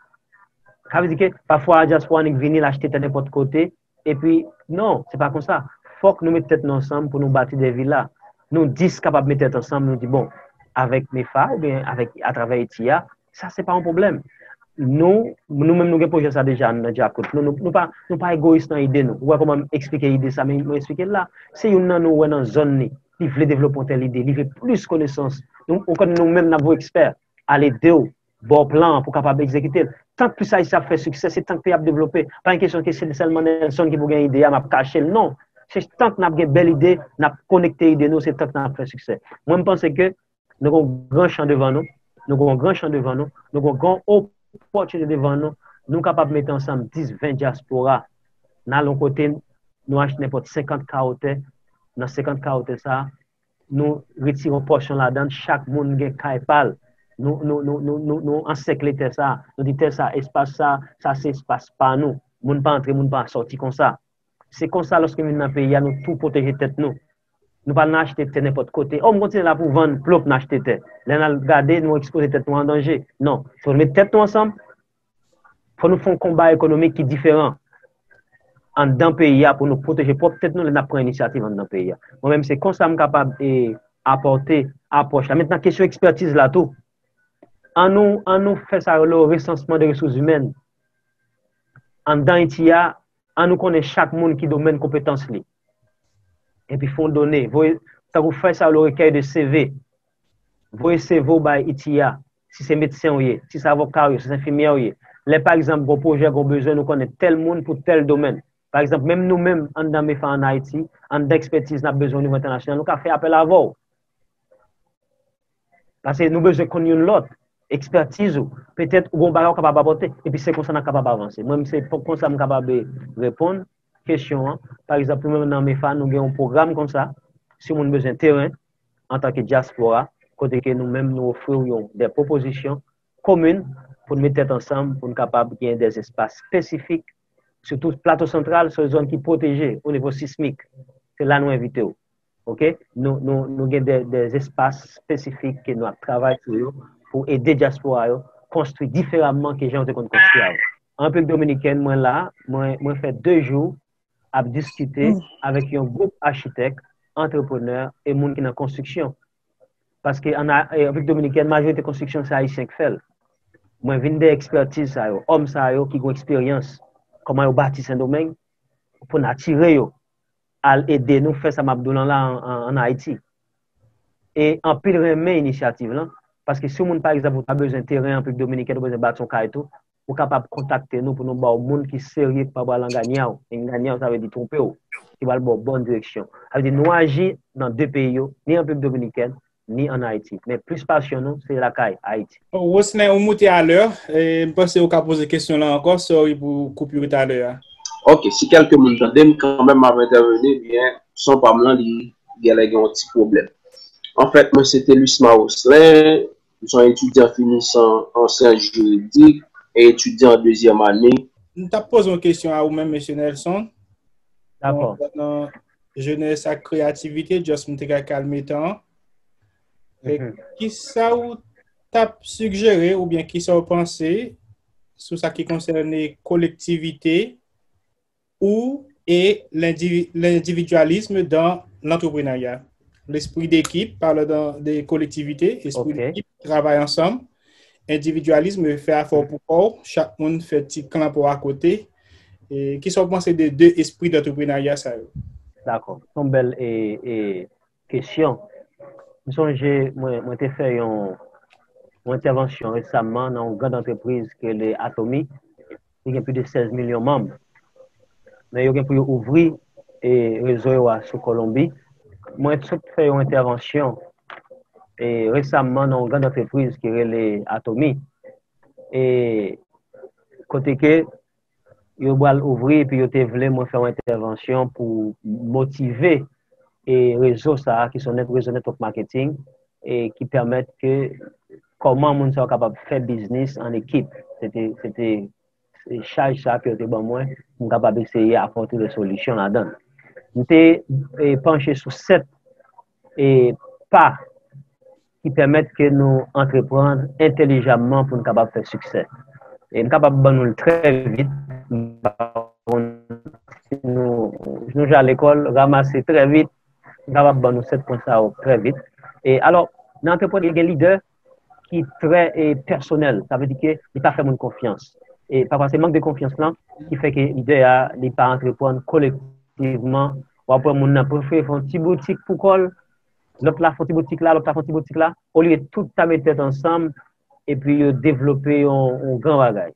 Sa vle di ke pafwa dyaspora annik vini, l achte tè nenpòt kote, epi, non, se pa konsa. Fòk nou met tèt nou ansanm pou nou bati de vila. Nou dis kapab met tèt ansanm, nou di, bon, avèk mefa oubyen avèk, atravè I T I A, sa se pa yon pwoblèm. Nou, nou menm nou gen pwojè sa deja nan dyakout. Nou, nou, nou pa, nou pa egoyis nan ide nou. Ou wè kòman m eksplike ide sa, men mwen eksplike l la. Se youn nan nou wè nan zòn li. Li vle devlope yon tèl ide, li vle plis konesans. Nou, ou konn nou menm n ap voye ekspè al ede w, ba w plan an pou w kapab egzekite l. Tank plis Ayisyen ap fè siksè, se tank peyi ap devlope. Pa gen kesyon ke se sèlman Nelson ki pou gen ide a, m ap kache l. Non. Se tank n ap gen bèl ide, n ap konekte ide nou, se tank n ap fè siksè. Mwen, m panse ke nou gen yon gran chan devan nou, nou gen yon gran chan devan nou, nou gen yon gran opòtinite devan nou, nou kapab mete ansanm dis, ven dyaspora, n al yon kote, nou achte nenpòt senkant kawo tè, nan senkant kawo tè sa a, nou retire yon pòsyon ladan l, chak moun gen kay pa l. Nou, nou, nou, nou, nou, nou ansèkle tè sa a. Nou di tè sa a, espas sa a, sa se espas pa nou. Moun pa antre, moun pa sòti konsa. Se konsa, lòske nou vin nan peyi a, nou tou pwoteje tèt nou. Nou pa nan achte tè nenpòt kote. O, m kontinye la pou vann, plop, n achte tè. Lè n al gade, nou ekspoze tèt nou an danje. Non. Fò nou met tèt nou ansanm, fò nou fè yon konba ekonomik ki diferan anndan peyi a pou nou pwoteje pwòp tèt nou lè n ap pran inisyativ anndan peyi a. Mwen menm, se konsa m kapab e, apòte apwòch la. Mentnan, kesyon ekspètiz la tou. An nou, an nou fè sa yo rele resansman de resous imèn. Anndan Ayiti a, an nou konnen chak moun ki domèn konpetans li. Epi fè yon done, voye, tankou fè sa yo rele rekèy de C V. Voye C V w bay I T I A, si se medsen w ye, si se avoka w ye, si se enfimyè w ye. Lè, pa egzanp, gon pwojè, gon bezwen, nou konnen tèl moun pou tèl domèn. Pa egzanp, menm nou menm, anndan mefa ann Ayiti, anndan ekspètiz n ap bezwen o nivo entènasyonal, nou ka fè apèl avè w. Paske nou bezwen konn youn lòt, ekspètiz ou, petèt ou gon bagay ou kapab apòte, epi se konsa n ap kapab avanse. Mwen, se pou konsa m kapab reponn kesyon an. Pa egzanp, nou menm nan mefa, nou gen yon pwogram konsa, si yon moun bezwen teren, antanke dyaspora, kote ke nou menm nou ofri w yon, de pwopozisyon komin pou n met tèt ansanm, pou n kapab gen de espas espesifik, sitou Plato Santral, se yon zòn ki pwoteje o nivo sismik. Se la nou envite w. Oke? Nou, nou, nou gen de, de espas espesifik ke nou ap travay sou yo pou ede dyaspora yo konstwi diferaman ke jan yo te konn konstwi avan. An Repiblik Dominikèn, mwen la, mwen, mwen fè de jou ap diskite avèk yon gwoup achitèk, antreprenè e moun ki nan konstriksyon. Paske an A-, e, Repiblik Dominikèn, majorite konstriksyon se Ayisyen k fè l. Mwen vin de ekspètiz sa yo, òm sa yo ki gen eksperyans, kòman yo bati Sendomeng, pou n atire yo, al ede nou fè sa m ap di w lan la an, an, an Ayiti. E anpil renmen inisyativ lan, paske si yon moun, pa egzanp, ou ta bezwen teren an Repiblik Dominikèn, ou bezwen bati yon kay tou, ou kapab kontakte nou pou nou ba w moun ki serye, ki pa pral anganyan w. Enganyan w, sa vle di twonpe w, ki pral ba w bòn direksyon. Sa vle di nou aji nan de peyi yo, ni an Repiblik Dominikèn, ni an Ayiti. Men plis pasyon nou, se lakay, Ayiti. Roselin, ou moute alè, e m panse ou ka poze kesyon lan ankò, sorry pou koupure talè a. Ok, si kèlke moun tande m, kanmenm m ap entèveni, byen, son pa m lan, li genlè gen yon ti pwoblèm. Anfèt, mwen se Telusma Roselin, m se yon etidyan finisan an syans jiridik e etidyan an dezyèm ane. M t ap poze yon kesyon a ou menm, mesye Nelson. Dakò. Nan, nan jenès ak kreyativite, just m te ka kalme tan. E kisa ou t ap sigjere oubyen kisa ou panse sou sa ki konsène kolektivite ou e lendi-, lendividyalism dan lantreprenarya? Lespri dekip, palan dan, de kolektivite, espri dekip, travay ansanm, endividyalism, fè afè w pou kò w, chak moun fè ti klan pa w akote. E, kisa w panse de, de espri dantreprenarya sa yo? Dakò. Se yon bèl, e, e, kesyon. M sonje, mwen, mwen te fè yon, yon entèvansyon resaman nan yon grann antrepriz ki rele Atomi. Li gen plis de sèz milyon manm. Men yo gen pou yo ouvri, e, rezo yo a sou Kolonbi. Mwen sot fè yon entèvansyon, e, resaman nan yon grann antrepriz ki rele Atomi. E, kote ke yo pral ouvri, epi yo te vle mwen fè yon entèvansyon pou motive, e, rezo sa a, ki se yon nèt-, rezo network marketing, e ki pèmèt ke kòman moun sa yo kapab fè biznis an ekip. Se te, se te, se chaj sa ke yo te ban mwen, pou m kapab eseye apòte de solisyon ladan l. M te, e, panche sou sèt, e, pa ki pèmèt ke nou antreprann entèlijamman pou n kapab fè siksè. E m kapab ban nou l trè vit. M pa konn si nou, si nou ja lekòl, ranmase trè vit. M kapab ban nou sèt pwen sa yo trè vit. E alò, nan antreprann, gen lidè ki trè, e, pèsonèl. Sa vle di ke li pa fè moun konfyans. E pafwa, se mank de konfyans lan ki fè ke lidè a, li pa antreprann kolektivman. W ap wè moun nan prefere fè yon ti boutik pou kò l, lòt la fè yon ti boutik la, lòt la fè yon ti boutik la, olye tout ta met tèt ansanm, epi yo devlope yon, yon gran bagay.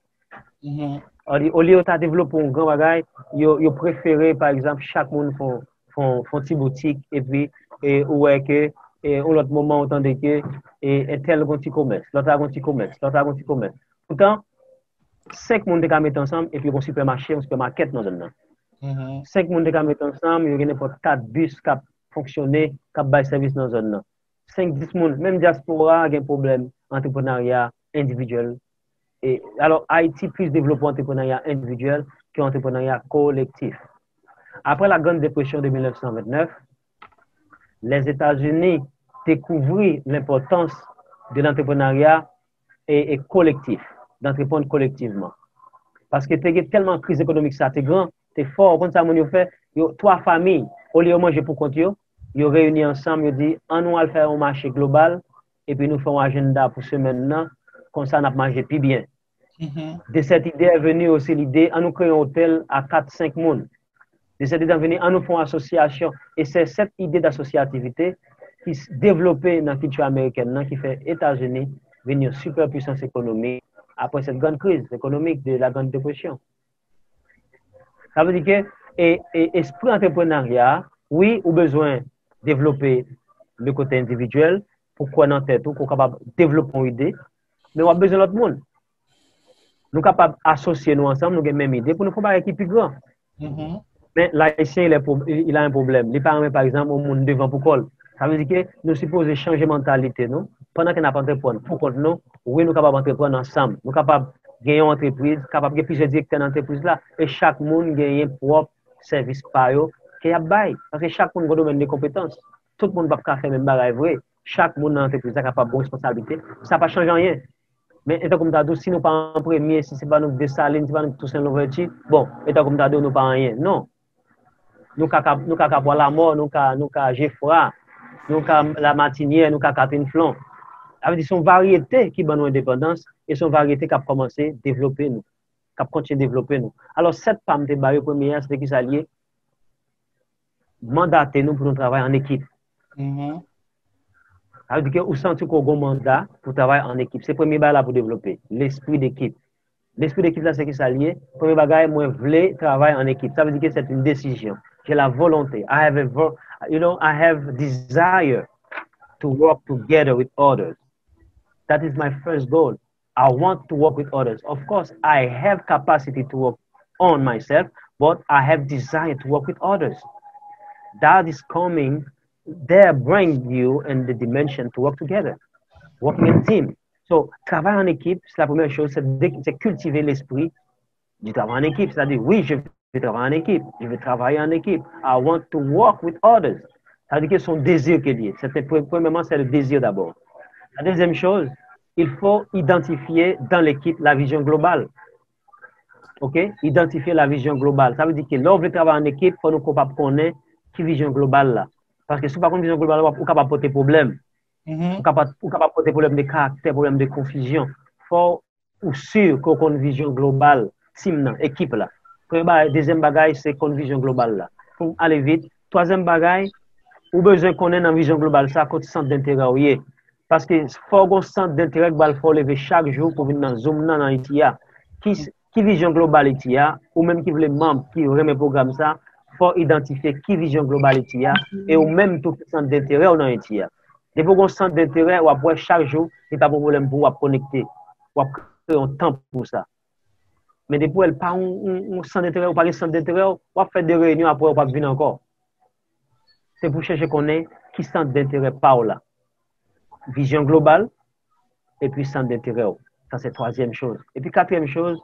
Olye, olye yo ta devlope yon gran bagay, yo, yo prefere, pa egzanp, chak moun fè, fè, fè yon ti boutik, epi, e, ou wè ke, e, yon lòt moman, ou tande ke, e, entèl gon ti komès, lòt la gon ti komès, lòt la gon ti komès. Poutan, senk moun te ka met ansanm, epi gon sipèmache, yon sipèmakèt nan zòn nan. Senk moun te ka met ansanm, yo gen nenpòt kat bis k ap fonksyone, k ap bay sèvis nan zòn nan. Senk, dis moun, menm dyaspora a gen pwoblèm antreprenarya endividyèl. E, alò, Ayiti plis devlope antreprenarya endividyèl ke antreprenarya kolektif. Apre la Grande Dépression de mil nèf san vennèf, Lèzetazini dekouvri lenpòtans de lantreprenarya e, e kolektif, d'antreprann kolektivman. Paske te gen tèlman kriz ekonomik sa te gran, te fò, ou konn sa moun yo fè? Yo, twa fanmi, olye yo manje pou kont yo, yo reyini ansanm, yo di, ann nou al fè yon mache global, epi nou fè yon ajanda pou semèn nan, konsa n ap manje pi byen. De cette idée est venue aussi l'idée, ann nou kreye yon otèl a kat, senk moun. De cette idée est venue, ann nou fè yon asosyasyon. E se cette idée d'associativité ki devlope nan kilti amerikèn nan, ki fè Etazini vin yon sipèpwisans ekonomik apre cette grande crise économique de la Grande Dépression. Sa vle di ke e, e espri antreprenarya, wi, ou bezwen devlope le kote endividyèl pou kwè nan tèt ou, pou w kapab devlope yon ide, men w ap bezwen lòt moun. Nou kapab asosye nou ansanm, nou gen menm ide pou nou fè yon bagay ki pi gran. Men Ayisyen, il, est pro- il a un problème. Li pa renmen, pa egzanp, yon moun devan pou kò l. Sa vle di ke nou sipoze chanje mantalite nou. Pandan ke n ap antreprann pou kont nou, wi, nou kapab antreprann ansanm. Nou kapab gen yon antrepriz, kapab gen plizyè direktè nan antrepriz la, e chak moun genyen pwòp sèvis pa yo ke y ap bay. Paske chak moun gen domèn de konpetans. Tout moun p ap ka fè menm bagay vre. Chak moun nan antrepriz la kapab gen responsablite. Sa pa chanje anyen. Men, e tankou m ta di w, si nou pa an premye, si se pa nou k Desalin, si se pa nou k Tousen Louvèti, bon, e tankou m ta di w, nou pa anyen. Non. Nou ka, ka, nou ka Kapwa Lamò, nou ka, nou ka Jefra, nou ka Lamatinyè, nou ka Katrin Flon. Sa vle di, se yon varyete ki ban nou endepandans, e se yon varyete k ap kòmanse devlope nou, k ap kontinye devlope nou. Alò, sèt pa m te ba yo, premye a, se te ki sa l ye? Mandate nou pou nou travay an ekip. Sa vle di ke ou santi ke w gen manda pou travay an ekip. Se premye bagay la pou devlope, lespri dekip. Lespri dekip la, se ki sa l ye? Premye bagay, mwen vle travay an ekip. Sa vle di ke c'est une décision. J'ai la volonté. I have a vo- you know, I have desire to work together with others. That is my first goal. I want to work with others. Of course, I have capacity to work on myself, but I have desire to work with others. That is coming, there bring you in the dimension to work together, working in team. So, travay an ekip, se la premyè choz, se de- se kiltive lespri di travay an ekip. Sètadi, wi, je veux travailler en équipe, je veux travailler en équipe. I want to work with others. Sa vle di ke se yon dezi ke l ye. Se te pre- premyèman, se le désir d'abord. La deuxième chose, il faut identifier dans l'équipe la vision globale. Ok? Identifier la vision globale. Sa vle di ke lè w vle travay an ekip, fò nou kapab konnen ki vizyon global la. Paske si w pa konn vizyon global la, w ap- ou kapab pote pwoblèm. Ou kapab, ou kapab pote pwoblèm de karaktè, pwoblèm de konfizyon. Fò ou si ke w konn vizyon global tim nan, ekip la. Premye bagay, dezyèm bagay, se konn vizyon global la. Pou m ale vit, twazyèm bagay, ou bezwen konnen nan vizyon global sa, kote sant denterè w ye. Paske fò w gen yon sant denterè k pral fè w leve chak jou pou vin nan Zoom nan, nan I T A. Ki, ki vizyon global I T A? Ou menm ki vle manm, ki renmen pwogram sa, fò w idantifye ki vizyon global I T A, e ou menm tou ki sant denterè w nan I T A. Depi w gen yon sant denterè, w ap wè chak jou, li p ap yon pwoblèm pou w, w ap konekte. W ap kreye yon tan pou sa. Men depi w wè l pa yon, yon, yon sant denterè, ou pa gen sant denterè, w ap fè de reyinyon, apre w p ap vin ankò. Se pou chèche konnen ki sant denterè pa w la. Vizyon global, epi sant denterè w. Sa se twazyèm choz. Epi katriyèm choz,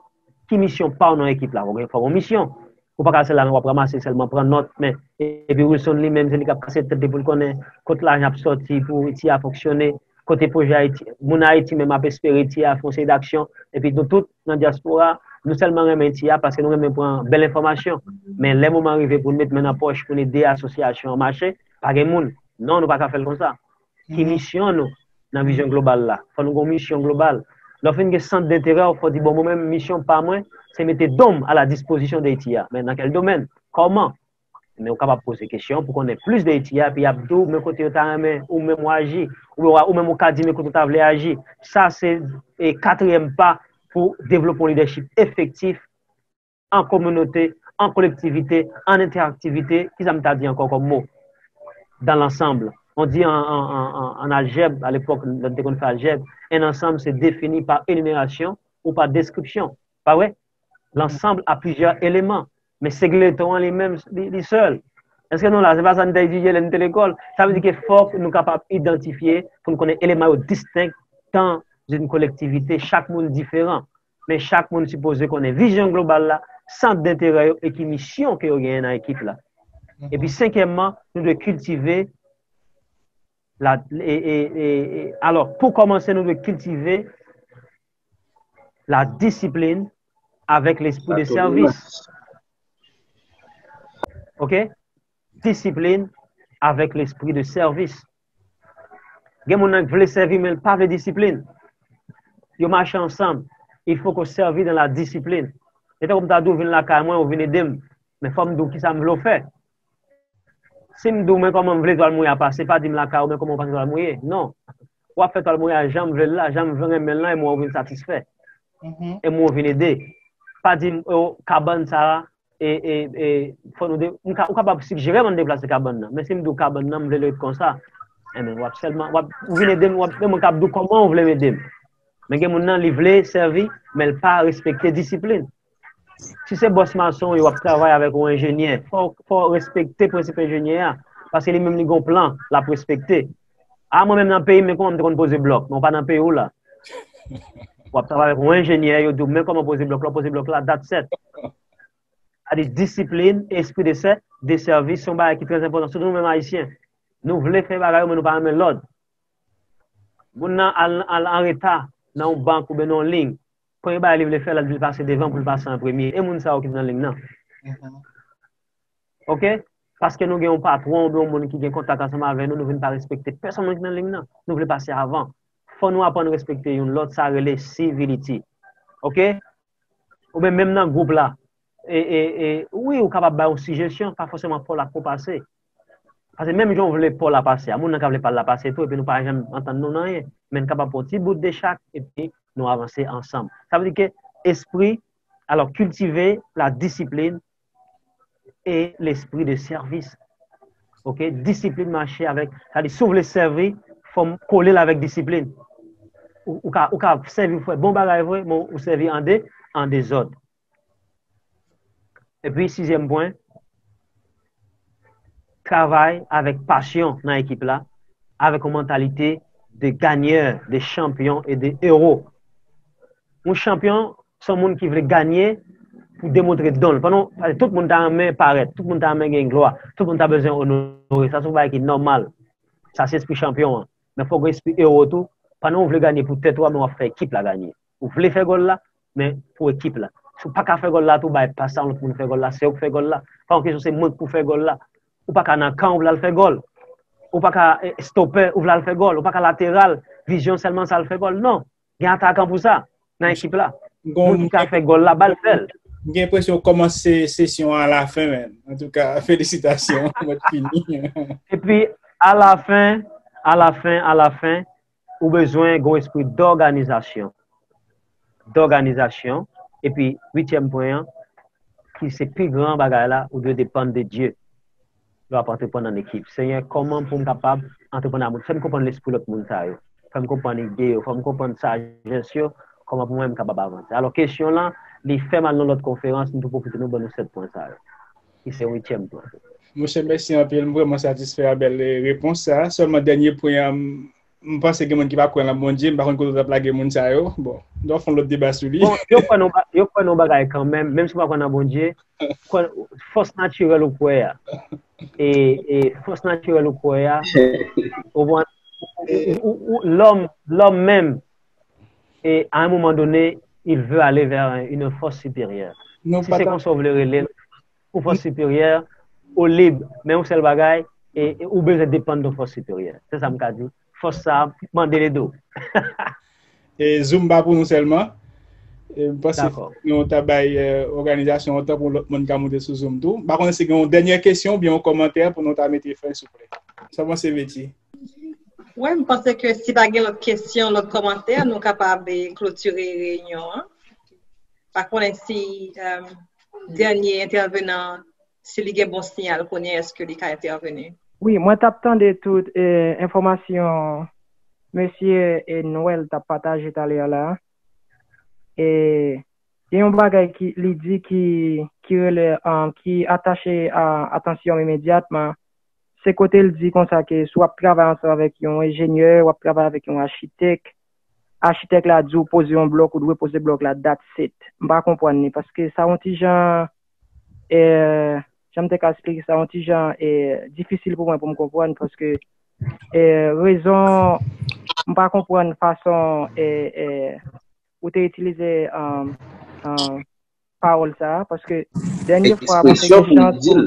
ki misyon pa w nan ekip la? Fò w gen, fò w gen yon misyon. Ou pa ka sèl la, w ap ranmase sèlman, pran nòt, men, epi Wilson li menm, se li k ap kase tèt li pou l konnen kot lajan ap sòti pou I T A fonksyone, kote pwojè Ayiti, moun Ayiti menm ap espere I T A fè yon seri d'aksyon, epi nou tout nan dyaspora, nou sèlman renmen I T A paske nou renmen pran bèl enfòmasyon. Men lè moman rive pou n met men nan pòch pou n ede asosyasyon an mache, pa gen moun. Non, nou pa ka fè l konsa. Ki misyon nou nan vizyon global la? Fò nou gen yon misyon global. Lè w fin gen sant denterè w, fò w di, bon, mwen menm, misyon pa mwen, se mete don m a la dispozisyon de I T A. Men nan kèl domèn? Kòman? Men ou kapab poze kesyon pou konnen plis de I T A, epi y ap di w men kote yo ta renmen ou menm w aji, oubyen w a- ou menm ou ka di men kote w ta vle aji. Sa se e, katriyèm pa pou devlope yon lidèchip efektif an kominote, an kolektivite, an enteraktivite. Kisa m ta di ankò kòm mo? Dans l'ensemble. On dit en, en, en, en, en algèbre, à l'époque, lè n te konn fè aljèb, un ensemble se défini par énumération ou par description. Pa vre? L'ensemble a plusieurs éléments. Men sengilye an li menm, li, li sèl. Èske nou la? Se pa sa n te etidye lè n te lekòl. Sa vle di ke fòk nou kapab idantifye pou n konnen eleman yo distenk dans une collectivité. Chak moun diferan. Men chak moun sipoze konnen vizyon global la, sant denterè yo e ki misyon ke yo genyen nan ekip la. Epi senkyèmman, nou dwe kiltive la, e, e, e, e, alò, pou kòmanse, nou dwe kiltive la discipline avec l'esprit de service. Ok? Discipline avec l'esprit de service. Gen moun nan k vle sèvi, men l pa vle disiplin. Yo mache ansanm. Il faut qu'on servi dans la discipline. Se tankou m ta di w vin lakay mwen, ou vin ede m. Men fò m di w kisa m vle w fè. Si m di w men kòman m vle twal mouye a pase, pa di m lakay ou men kòman w pase twal mouye. Non. W ap fè twal mouye a jan m vle l la, jan m renmen l lan, e mwen ou vin satisfè. E mwen ou vin ede. Pa di m, o, kabann sa a, e, e, e, fò nou de, m ka, ou kapab sigjere m ann deplase kabann nan. Men si m di w kabann nan, m vle l ret konsa, enben, w ap sèlman, w ap, ou vin ede m, w ap, men mwen k ap di w kòman ou vle m ede m. Men gen moun nan, li vle sèvi, men l pa respekte disiplin. Si se bòs mason w ye, w ap travay avèk yon enjenyè, fò, fò w respekte prensip enjenyè a, paske li menm li gon plan, l ap respekte. A, mwen menm nan peyi m, men kòman m te konn poze blòk, men w pa nan peyi w la. W ap travay avèk yon enjenyè, yo di w, men kòman poze blòk la, w poze blòk la, that's it. Sa di disiplin, espri de sè, de sèvis, se yon bagay ki trè enpòtan, sitou nou menm Ayisyen. Nou vle fè bagay yo, men nou pa renmen lòd. Moun nan al, al anreta nan yon bank oubyen nan yon liy. Premye bagay li vle fè, l ap di l pase devan pou l pase an premye. E moun sa yo ki nan liy nan? Oke? Paske nou gen yon patwon oubyen yon moun ki gen kontak ansanm avè nou, nou vin pa respekte pèsonn moun ki nan liy nan. Nou vle pase avan. Fò nou aprann respekte youn lòt, sa rele civility. Oke? Oubyen menm nan gwoup la. E, e, e, wi, ou kapab bay yon sijesyon, pa fòseman pa w la k pou pase. Paske menm jan w vle pa w la pase a, moun nan ka vle pa l la pase tou, epi nou pa janm antann nou nan anyen. Men n kapab pran yon ti bout de chak, epi nou avanse ansanm. Sa vle di ke espri, alò, kiltive la disiplin e lespri de sèvis. Oke? Disiplin mache avèk, sa di, si w vle sèvi, fò m kole l avèk disiplin. Ou, ou ka, ou ka sèvi, ou fè bon bagay vre, men ou sèvi an de, an dezòd. Epi, sizyèm pwen, travay avèk pasyon nan ekip la, avèk yon mantalite de ganyè, de chanpyon e de ewo. Yon chanpyon, se yon moun ki vle ganye pou demontre don l. Pandan, paske tout moun ta renmen parèt, tout moun ta renmen gen glwa, tout moun ta bezwen onore. Sa se yon bagay ki nòmal. Sa se espri chanpyon an. Men fòk gen espri ewo tou. Pandan w vle ganye pou tèt ou a, men w ap fè ekip la ganye. Ou vle fè gòl la, men pou ekip la. Si w pa ka fè gòl la tou, bay pas a yon lòt moun fè gòl la, se ou k fè gòl la. Pa yon kesyon se mwen k pou fè gòl la. Ou pa ka nan kan, ou vle al fè gòl. Ou pa ka, eh, stopè, ou vle al fè gòl. Ou pa ka lateral, vizyon sèlman se al fè gòl. Non. Gen atakan pou sa, nan ekip la. Moun ki ka fè gòl la, ba l fè l. M gen enpresyon w kòmanse sesyon an alafen, men. Antouka, felisitasyon, mwen fini. Epi, alafen, alafen, alafen, ou bezwen gen yon espri dòganizasyon. Dòganizasyon. Epi, uityèm pwen an, ki se pi gran bagay la, ou dwe depann de Dye. Lè w ap antreprann an ekip. Senyè, kòman pou m kapab antreprann ak moun? Fè m konprann lespri lòt moun sa yo. Fè m konprann ide yo. Fè m konprann sajès yo. Kòman pou mwen m kapab avanse? Alò, kesyon lan, li fè m al nan lòt konferans, m tou pwofite nou ban nou sèt pwen sa yo. Ki se yon uityèm pwen. Monchè, mèsi anpil. M vrèman satisfè a bèl, eh, repons sa. Sèlman dènye pwen an, m, m panse gen moun ki pa kwè nan Bondye, m pa konn kote w t ap lage moun sa yo. Bon, nou fè yon lòt deba sou li. Bon, yo kwè nan ba-, yo kwè nan bagay kanmenm, menm si w pa kwè nan Bondye, kwè, fòs natirèl ou kwè a. E, e fòs natirèl ou kwè a, ou konprann, ou, ou, ou, ou, lòm, lòm menm, e, à un moment donné, il veut aller vers une force supérieure. Si se konsa w vle rele l, yon fòs siperyè, ou lib, men yon sèl bagay, e, e ou bezwen depann de yon fòs siperyè. Se sa m ka di. Fòs sa a, mande l ede w. E Zoom pa pou nou sèlman. E m panse nou ta bay, eh, òganizasyon an tan pou lòt moun ka moute sou Zoom tou. M pa konnen si gen yon dènyè kesyon oubyen yon kòmantè pou nou ta mete fen, souple. Sa w panse, Betty? Wi, m panse ke si pa gen lòt kesyon, lòt kòmantè, nou kapab, eh, klotire reyinyon an. Pa konnen si, eh, dènye entèvenan, si li gen bon siyal kounye a, èske li ka entèveni? Wi, mwen t ap tande tout, eh, enfòmasyon mesye, eh, Noël t ap pataje talè a la. E gen yon bagay ki li di ki, ki rele, ah, ki atache a atansyon m imedyatman. Se kote l di konsa ke si w ap travay ansanm avèk yon enjenyè, w ap travay avèk yon achitèk, achitèk la di w poze yon blòk, ou dwe poze blòk la, that's it. M pa konprann li, paske sa yon ti jan, eh, jan m te ka esplike sa, yon ti jan, eh, difisil pou mwen pou m konprann, paske, eh, rezon, m pa konprann fason, eh, eh, ou te itilize, um, um, pawòl sa a, paske dènye fwa mwen te gen chans pou,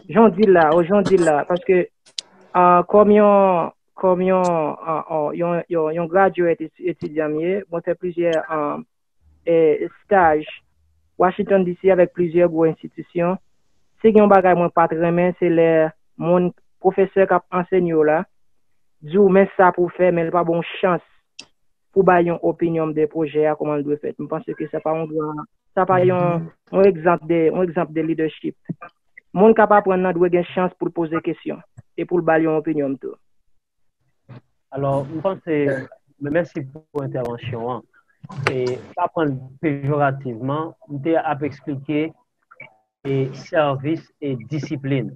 jan w di l la, o jan w di l la, paske ah, kòm yon, kòm yon, ah, oh, yon, yon, yon graduate eti- etidyan m ye, mwen fè plizyè ah, eh, staj Washington D C avèk plizyè gwo enstitisyon. Si gen yon bagay mwen pa t renmen, se lè moun, pwofesè k ap ansenye w la, di w men sa pou w fè, men l pa ba w chans pou bay yon opinyon de pwojè a, kòman l dwe fèt. M panse ke sa pa yon gran, sa pa yon, yon egzanp de, yon egzanp de leadership. Moun k ap aprann nan dwe gen chans pou l poze kesyon e pou l ba l yon opinyon tou. Alò, m panse, men mèsi pou entèvansyon an. E pa pran l pejorativman, m te ap eksplike e sèvis e disiplin.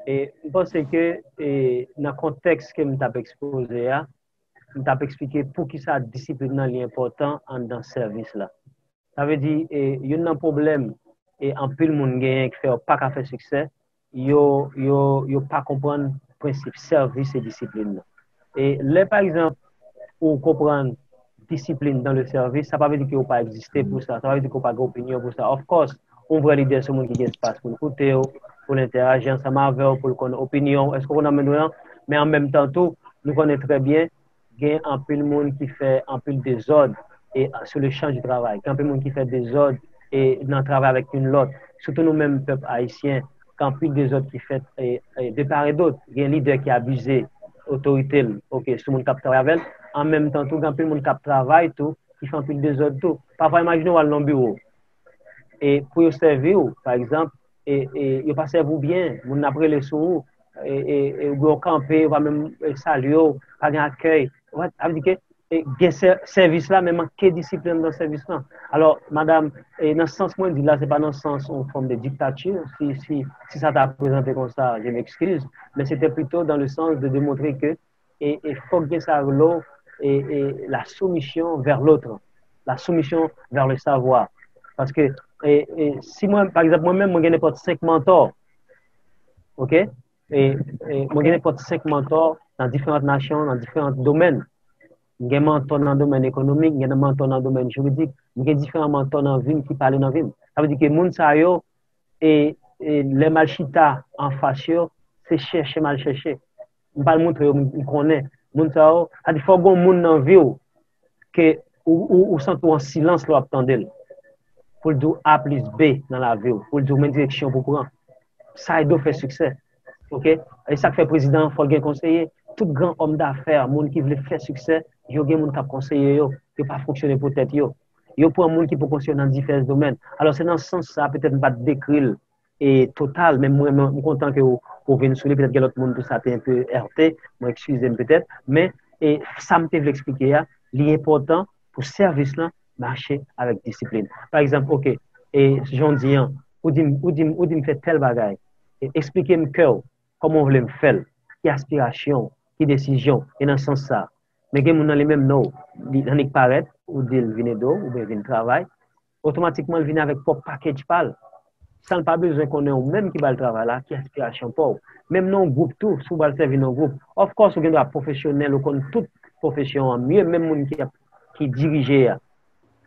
E m panse ke e nan kontèks ke m t ap ekspoze a, m t ap eksplike poukisa disiplin nan li enpòtan anndan sèvis la. Sa vle di, e, youn nan pwoblèm e anpil moun genyen ki fè yo pa ka fè siksè, yo, yo, yo pa konprann prensip sèvis e disiplin nan. E lè, pa egzanp, ou konprann disiplin dans le service, sa pa vle di ke ou pa egziste pou sa, sa pa vle di ke ou pa gen opinyon pou sa. Of course, yon vrè lidè se yon moun ki gen espas pou l koute w, pou l entèyaji ansanm avè w, pou l konn opinyon w, èske w konprann sa m vle di w lan? Men an menm tan tou, nou konnen trè byen, gen anpil moun ki fè anpil dezòd e sou le chan di travay. Gen anpil moun ki fè dezòd e nan travay avèk youn lòt. Sitou nou menm pèp ayisyen, gen anpil dezòd ki fèt e, e de part et d'autre. Gen lidè ki abize otorite l, oke, sou moun k ap travay avè l. An menm tan tou, gen anpil moun k ap travay tou, ki fè anpil dezòd tou. Pafwa, imajine w al nan yon biwo e pou yo sèvi w, pa egzanp, e, e yo pa sèvi w byen, moun nan ap rele sou ou, e, e, e yo kanpe, yo pa menm e, salye w, pa gen akèy. Sa vle di ke e, gen sè- sèvis la, men manke disiplin nan sèvis lan. Alò, madanm, e, nan sans mwen di la, se pa nan sans yon fòm de diktati, si, si, si sa ta prezante konsa, je m'excuse, men se te plito dans le sens de démontrer que e, e fòk gen sa rele e, e, la soumission vers l'autre, la soumission vers le savoir. Paske e, e, si mwen, pa egzanp, mwen menm, mwen gen nenpòt senk mantò, oke? E, e mwen gen nenpòt senk mantò nan diferan nasyon, nan diferan domèn. M gen mantò nan domèn ekonomik, m gen mantò nan domèn jiridik, m gen diferan mantò nan vi m ki pale nan vi m. Sa vle di ke moun sa yo, e, e lè m al chita anfas yo, se chèche m al chèche. M pa al montre yo m konnen. Moun sa yo, sa di fò gon moun nan vi w ke ou, ou, ou santi w an silans lè w ap tande l. Pou l di w A plis B nan lavi w, pou l di w men direksyon pou pran. Sa ede w fè siksè. Oke? E sa k fè prezidan an fò l gen konseye. Tout gran òm dafè, moun ki vle fè siksè, yo gen moun k ap konseye yo. Yo pa fonksyone pou tèt yo. Yo pran moun ki poko sou yo nan divès domèn. Alò, se nan sans sa, petèt m pa t dekri l e total, men mwen, mwen, m kontan ke w, w vin sou li, petèt gen lòt moun tou sa te enpe erte, mwen eskize m petèt, men e sa m te vle eksplike a, li enpòtan pou sèvis lan mache avèk disiplin. Pa egzanp, oke, e jan w di an, ou di m, ou di m, ou di m fè tèl bagay, e eksplike m kè w, kòman w vle m fè l, ki aspirasyon w, ki desizyon w, e nan sans sa. Men gen moun nan li menm non, li annik parèt, ou di l vin ede w, oubyen vin travay, otomatikman l vin avèk pwòp package pa l. San l pa bezwen konnen ou menm ki ba l travay la, ki aspirasyon pa w. Menm nan yon gwoup tou, si w pral sèvi nan yon gwoup, of course ou gen dwa pwofesyonèl, ou konn tout pwofesyon an mye, menm moun ki ap, ki dirije a.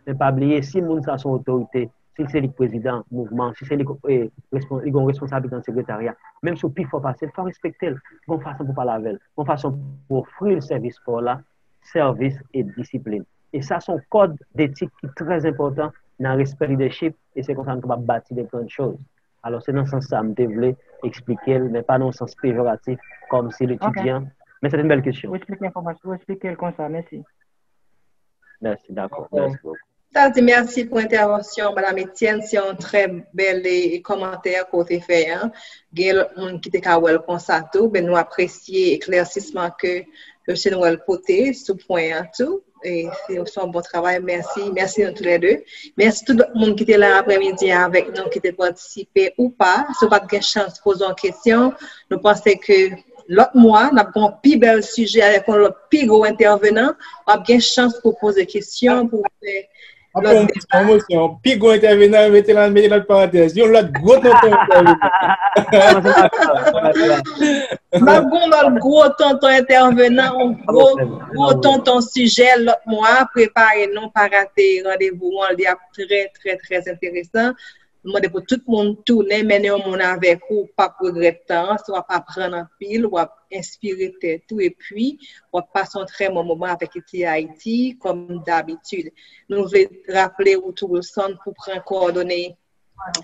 Men pa bliye, si moun sa se yon otorite, si se li k prezidan mouvman, si se li k, e, respon- li gen yon responsablite nan sekretarya, menm si w pi fò pase l, fò w respekte l. Gen yon fason pou w pale avè l, gen yon fason pou w ofri l sèvis pa w la, sèvis e disiplin. E sa se yon kòd detik ki trè enpòtan nan respè lidèchip, e se konsa nou kapab bati de grann choz. Alò, se nan sans sa m te vle eksplike l, men pa nan yon sans pejoratif, kòmsi l etidyan. Men se te yon bèl kesyon. Ou eksplike enfòmasyon, ou eksplike l konsa, mèsi. Mèsi, dakò. Mèsi bokou. Sa di mèsi pou entèvansyon Madam Etienne, se yon trè bèl e, e kòmantè ke w te fè an. Gen lòt moun ki te ka wè l konsa tou, men nou apresye eklèsisman ke Mesye Noël pote sou pwen an tou. E se se yon bon travay. Mèsi. Mèsi nou toulède. Mèsi tout lòt moun ki te la aprèmidi an avèk nou, ki te patisipe ou pa. Si w pa t gen chans poze yon kesyon, nou panse ke lòt mwa, n ap gen yon pi bèl sijè avèk yon lòt pi gwo entèvenan. W ap gen chans pou poze kesyon, pou fè lòt deba. Pwomosyon, pi gwo entèvenan, mete nan, mete nan parantèz. Yon lòt gwo tonton entèvenan. N ap gen yon lòt gwo tonton entèvenan, yon gwo, gwo tonton sijè lòt mwa. Prepare nou, pa rate randevou an, li ap trè, trè, trè enteresan. Nou mande pou tout moun tounen, mennen yon moun avèk ou, ou p ap regrèt tan an, si w ap aprann anpil, w ap enspire tèt ou, epi w ap pase yon trè bon moman avèk Iti Ayiti, kòm dabitid. Nou vle raple ou tou, Wilson, pou pran kowòdone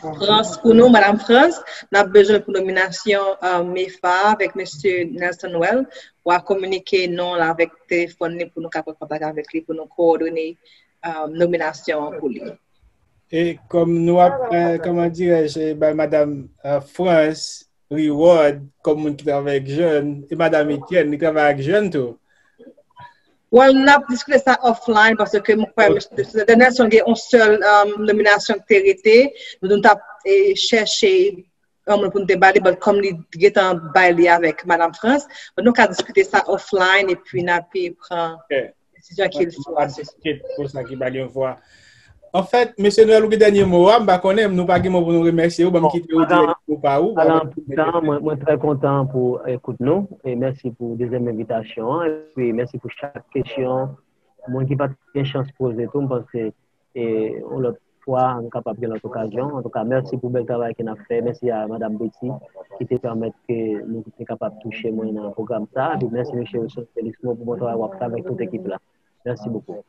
Frans pou nou, Madam Frans, n ap bezwen pou nominasyon uh, mefa avèk Mesye Nelson Noël, w a kominike non l avèk telefòn li pou nou ka pran kontak avèk li pou nou kowòdone uh, nominasyon an pou li. E kòm nou ap, kòman dirèj, bay Madam Frans reward kòm moun ki travay ak jèn, e Madam Etienne, li travay ak jèn tou. Well, n ap diskite sa offline paske mwen kwè Danielson gen yon sèl nominasyon ki te rete. Nou, nou t ap chèche yon moun pou nou te ba li, but kòm li gentan bay li avèk Madam Frans, but nou ka diskite sa offline epi n ap pran desizyon ki l fò a se. Pou sa ki ba li yon vwa. Anfèt, Mesye Noël, ou gen dènye mo a, m pa konnen, nou pa gen mo pou nou remèsye ou, ban m kite ou di dènye mo pa ou. Mwen trè kontan pou ekout nou, e mèsi pou dezyèm envitasyon an, epi mèsi pou chak kesyon. Moun ki pa t gen chans poze tou, m panse yon lòt fwa, nou kapab gen lòt okazyon. Antouka, mèsi pou bèl travay ke n ap fè. Mèsi a Madam Betty ki te pèmèt ke nou te kapab touche mwen nan pwogram sa. Epi mèsi Mesye Wilson Felix Mo pou bon travay w ap fè avèk tout ekip la. Merci beaucoup.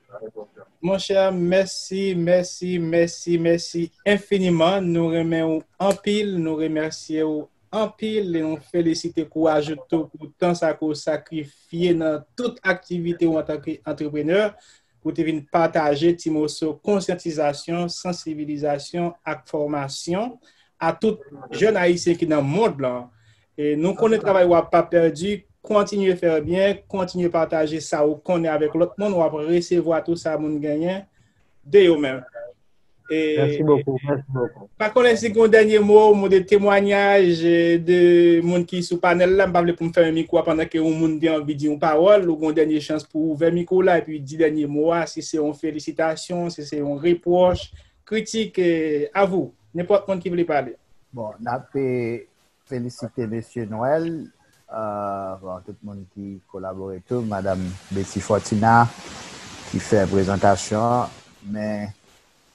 Monchè, mèsi, mèsi, mèsi, mèsi enfiniman. Nou renmen ou anpil, nou remèsye ou anpil e nou felisite kouraj ou tou pou tan sa ke w sakrifye nan tout aktivite ou antanke antreprenè pou te vin pataje ti moso konsyantizasyon, sansibilizasyon ak fòmasyon a tout jèn ayisyen ki nan mond lan. E nou konnen travay w ap pa pèdi, kontinye fè byen, kontinye pataje sa ou konnen avèk lòt moun, w ap resevwa tou sa moun genyen de yo menm. Merci beaucoup, merci beaucoup. Pa konnen si gen yon dènye mo, mo de temwanyaj de moun ki sou panèl la, m pa vle pou m fèmen mikwo a pandan ke yon moun te anvi di yon pawòl, ou gen yon dènye chans pou ouvè mikwo la epi di dènye mo a, si se yon felisitasyon, si se yon repwòch, kritik, à vous, nenpòt moun ki vle pale. Bon, n ap felisite Mesye Noël, bon, tout moun ki kolabore tou, Madanm Betty Fortuna ki fè prezantasyon an, men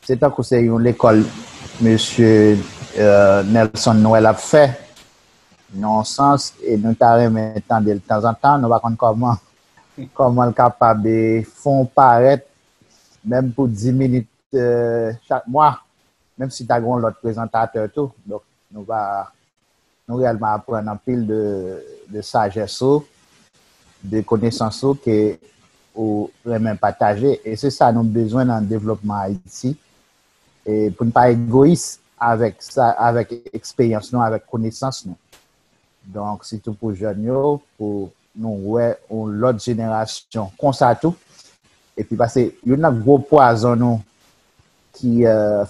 se tankou se yon lekòl Mesye Nelson Noël ap fè, nan yon sans, e nou ta renmen tande l tanzantan, nou pa konn kòman kòman l kapab fè yon parèt, menm pou dis minit chak mwa, menm si ta gen yon lòt prezantatè tou. Donk, nou va, nou reyèlman aprann anpil de, de sajès ou, de konesans ou ke ou renmen pataje. E se sa nou bezwen nan devlopman Ayiti. E pou n pa egoyis avèk sa, avèk eksperyans nou, avèk konesans nou. Donk, sitou pou jèn yo, pou nou wè yon lòt jenerasyon konsa tou. Epi pase, youn nan gwo pwazon nou ki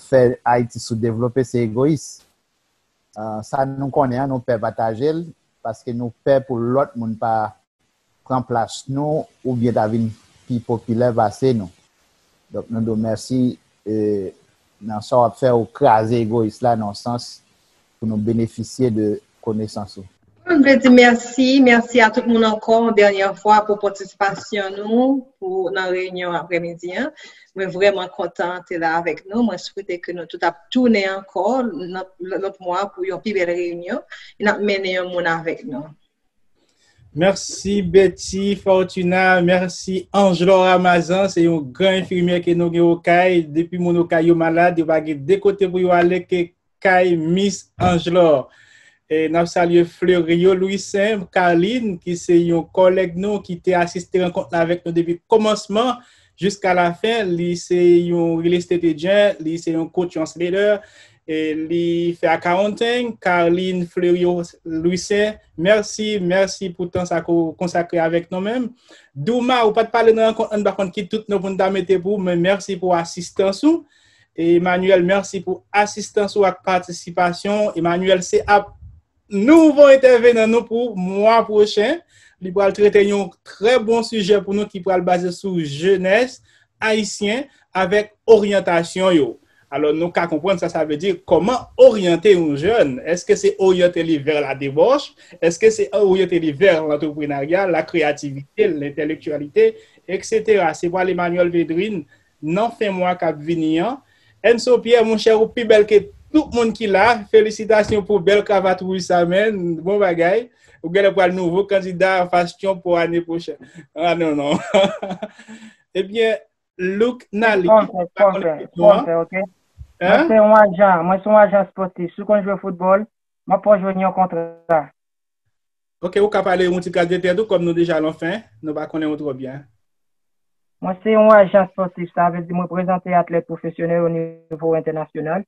fè Ayiti soudevlope, se egoyis. Sa nou konnen an, nou pè pataje l, paske nou pè pou lòt moun pa pran plas nou oubyen ta vin pi popilè pase nou. Donk, nou di w mèsi nan sa w ap fè, ou kraze egoyis la nan yon sans pou nou benefisye de konesans ou. Mwen vle di mèsi, mèsi a tout moun ankò yon dènyè fwa pou patisipasyon nou pou nan reyinyon aprèmidi an. Mwen vrèman kontan te la avèk nou. Mwen swete ke nou tout ap tounen ankò lòt mwa pou yon pi bèl reyinyon. E n ap mennen yon moun avèk nou. Mèsi Betty Fortuna, mèsi Angelor Ramazan, se yon gran enfimyè ke nou gen Okay. Depi moun Okay yo malad, yo pa gen de kote pou yo ale ke kay Miss Angelor. E n ap salye Fleurio Louissaint Carline, ki se yon kòlèg nou ki te asiste rankont la avèk nou depi kòmansman jiska lafen. Li se yon real estate agent, li se yon coach, yon leader, e li fè accounting. Carline Fleurio Louissaint, mèsi, mèsi pou tan sa ke w konsakre avèk nou menm. Douma, ou pa t pale nan rankont la, m pa konn ki tout non pou n ta mete pou ou, men mèsi pou asistans ou. Emmanuel, mèsi pou asistans ou ak patisipasyon w. Emmanuel se ap nouvo entèvenan nou pou mwa pwochen. Li pral trete yon trè bon sijè pou nou ki pral baze sou jenès ayisyen avèk oryantasyon yo. Alò, nou ka konprann sa sa vle di, kòman oryante yon jèn? Èske se oryante li vè ladebòch? Èske se oryante li vè lantreprenarya, lakreyativite, lentèlektyalite, etsetera? Se pral Emmanuel Védrine nan fen mwa k ap vini an. Enso Pierre, monchè, ou pi bèl ke tout moun ki la. Felisitasyon pou bèl kravat wouj sa, menn. Bon bagay. Ou genlè pral nouvo kandida fashion pou ane pwochèn. Ah, non, non. Ebyen, Luke Nally, sponsor, pa konnen sponsor, non, sponsor, ok. Mwen se yon ajan, mwen se yon ajan spòtif. Si w konn jwe foutbòl, m ap fè w jwenn yon kontra. Ok, ou ka pale yon ti kras de tèt ou, kòm nou deja lan fen, nou pa konnen ou twò byen. Mwen se yon ajan spòtif, sa vle di mwen reprezante atlèt pwofesyonèl o nivo entènasyonal.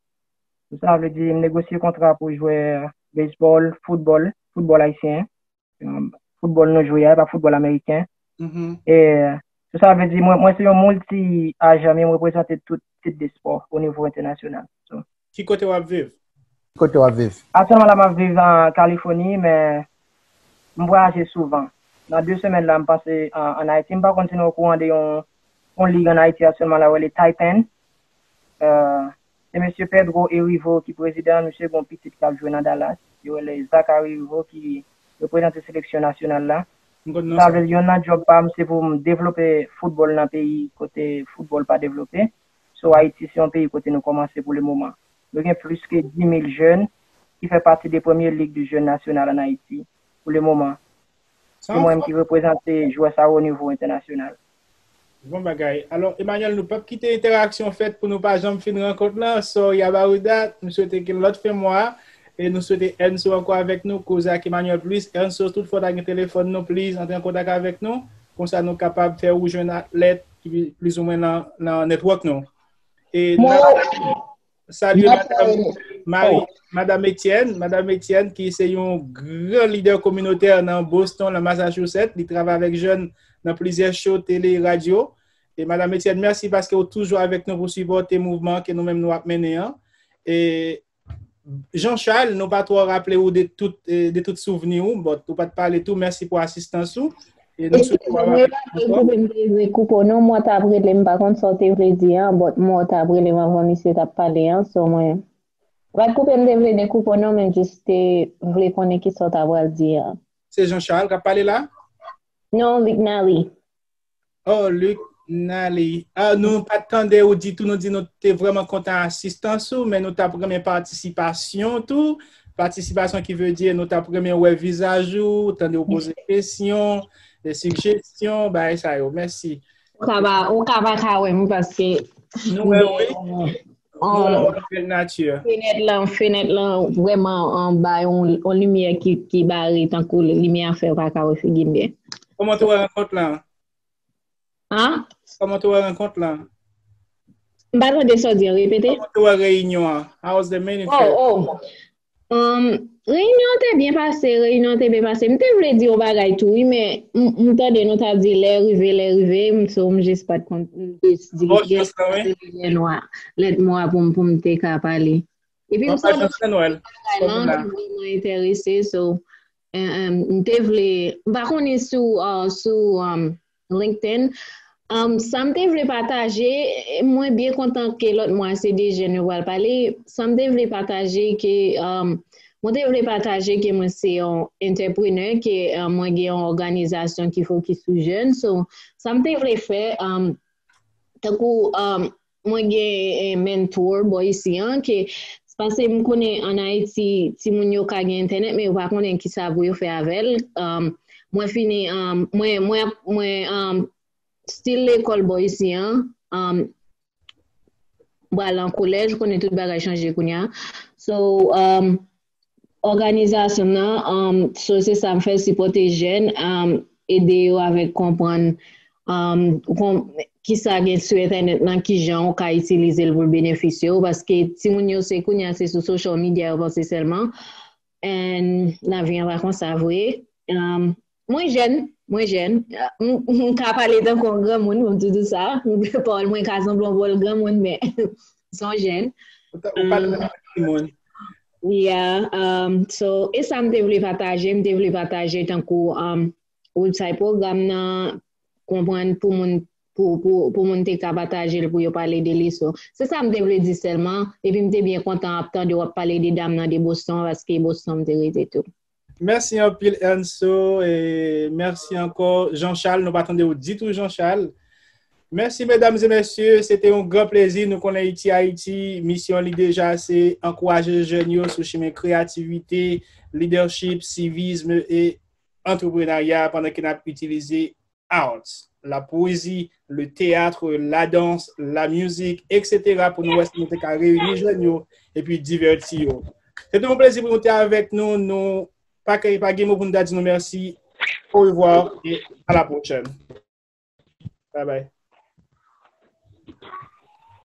Sa vle di m negosye kontra pou jwè bezbòl, foutbòl, foutbòl ayisyen. Um, foutbòl nou jwe a, e pa foutbòl ameriken. E, so sa vle di, mwen, mwen se yon milti ajan, men mwen reprezante tout tip de spò o nivo entènasyonal. So, ki kote w ap viv? Kote w ap viv? Aktyèlman la, m ap viv an Kalifòni, men m vwayaje souvan. Nan de semèn la, m pase an, an Ayiti. M pa konn si nou okouran de yon, yon lig an Ayiti aktyèlman la, yo rele Taipan. Euh, se mesye Pedro Erivo ki prezidan, misye gen yon pitit k ap jwe nan Dallas. Yo rele Zachary Erivo ki reprezante seleksyon nasyonal la. Sa vle di, yonn nan djòb pa m, se pou m devlope foutbòl nan peyi kote foutbòl pa devlope. So, Ayiti se yon peyi kote nou kòmanse pou le moman. Nou gen plis ke dis mil jèn ki fè pati de premye lig de jèn nasyonal an Ayiti pou le moman. Se mwen menm ki reprezante jwè sa yo o nivo entènasyonal. Bon bagay. Alò, Emmanuel, nou p ap kite entèraksyon fèt pou nou pa janm fin rankont lan. Sorry about that. M swete ke lòt fen mwa, e nou swete Ernso ankò avèk nou, koze ak Emmanuel plis. Ernso, tout fwa w ta gen telefòn nou, please, antre an kontak avèk nou. Konsa nou kapab fè ou jwenn atlèt ki plizoumwen nan, nan network nou. E n ap salye Madam Marie, Madam Etienne, Madam Etienne ki se yon gran lidè kominotè nan Boston, nan Massachusetts. Li travay avèk jèn nan plizyè show tele, radyo. E Madam Etienne, mèsi paske ou toujou avèk nou pou sipòte mouvman ke nou menm nou ap mennen an. E Jean Charles, nou pa twò raple ou de tout, eh, de tout souvni ou, but ou pa t pale tou, mèsi pou asistans ou. E nou swete w ap vin ankò. Koupe m te vle koupe w non, mwen t ap rele, m pa konn sa w te vle di an, but mwen t ap rele m anvan misye t ap pale an, so mwen. Pral koupe m te vle dekoupe w non, men jis te vle konnen kisa w ta pral di an. Se Jean Charles k ap pale la? Non, Luc Nally. Oh, Luc Nally. Ah, nou pa t tande ou ditou, nou di nou te vrèman kontan asistans ou, men nou t ap renmen patisipasyon tou. Patisipasyon ki vle di nou t ap renmen wè vizaj ou, tande w poze kesyon, de sijesyon, bagay sa yo. Mèsi. Ou ka pa, ou ka pa ka wè m paske nou wè, wi. Nou wè w bèl nati. Fenèt lan, fenèt lan vrèman anba yon, yon limyè ki, ki bare tankou limyè a fè w pa ka wè figi m byen. Kòman w te wè rankont lan? An? Kòman w te wè rankont lan? M pa tande sa w di an, repete. Kòman w te wè reyinyon an? How was the meeting for you? Oh, oh. Um, reyinyon an te byen pase, reyinyon an te byen pase. M te vle di yon bagay tou, wi, men m, m tande nou t ap di lè rive, lè rive, m, so m jis pa t konn, m jis di lè nwa, lèt mwa pou m, pou m te ka pale. Epi m sonje bagay lan ki vrèman enterese, so, em, em, m te vle, m pa konnen sou, uh, sou, um, LinkedIn. Um, sa m te vle pataje, mwen byen kontan ke lòt mwa se de jèn yo pral pale. Sa m te vle pataje ke, um, mwen te vle pataje ke mwen se yon entreprenè, ke, um, mwen gen yon òganizasyon ki fokis sou jèn. So, sa m te vle fè, um, tankou, um, mwen gen, eh, mentor bò isi an, ke, paske m konnen ann Ayiti, timoun yo ka gen entènèt, men yo pa konnen kisa pou yo fè avè l. Um, mwen fini, um, mwen, mwen, mwen, um, still lekòl bò isi an, um, m pral nan kolèj, ou konnen tout bagay chanje kounye a. So, um, òganizasyon m nan, um, so se sa m fè, sipòte jèn, um, ede yo avèk konprann, um, kon-, kisa gen sou entènèt lan, kijan ou ka itilize l pou l benefisye w, paske timoun yo se kounye a se sou social media yo panse sèlman, and lavi an pa konsa vre. Um, mwen jèn, mwen jèn, m, m ka pale tankou yon granmoun, pou m di sa, pawòl mwen ka sanble yon pawòl granmoun, men se yon jèn. Ou ta-, ou pale tankou yon timoun. Yeah, um, so, e sa m te vle pataje, m te vle pataje tankou, um, website pwogram nan, konprann pou moun, pou, pou, pou moun te ka pataje l, pou yo pale de li. So, se sa m te vle di sèlman, epi m te byen kontan ap tande w ap pale de dam nan de Boston, paske Boston m te rete tou. Mèsi anpil, Ernso, e mèsi ankò, Jean Charles, nou pa tande w ditou, Jean Charles. Mèsi, medam e mesye. Se te yon gran plezi. Nou konnen Iti Ayiti, misyon li deja se ankouraje jèn yo sou chimen kreyativite, lidèchip, sivism e antreprenarya pandan ke n ap itilize arts, la poésie, le théâtre, la danse, la musique, et cetera pou nou wè si nou te ka reyini jèn yo epi divèti yo. Se te yon plezi pou nou te avèk nou. Nou pa, pa gen mo pou nou ta di nou mèsi. Au revoir et à la prochaine. Bye bye.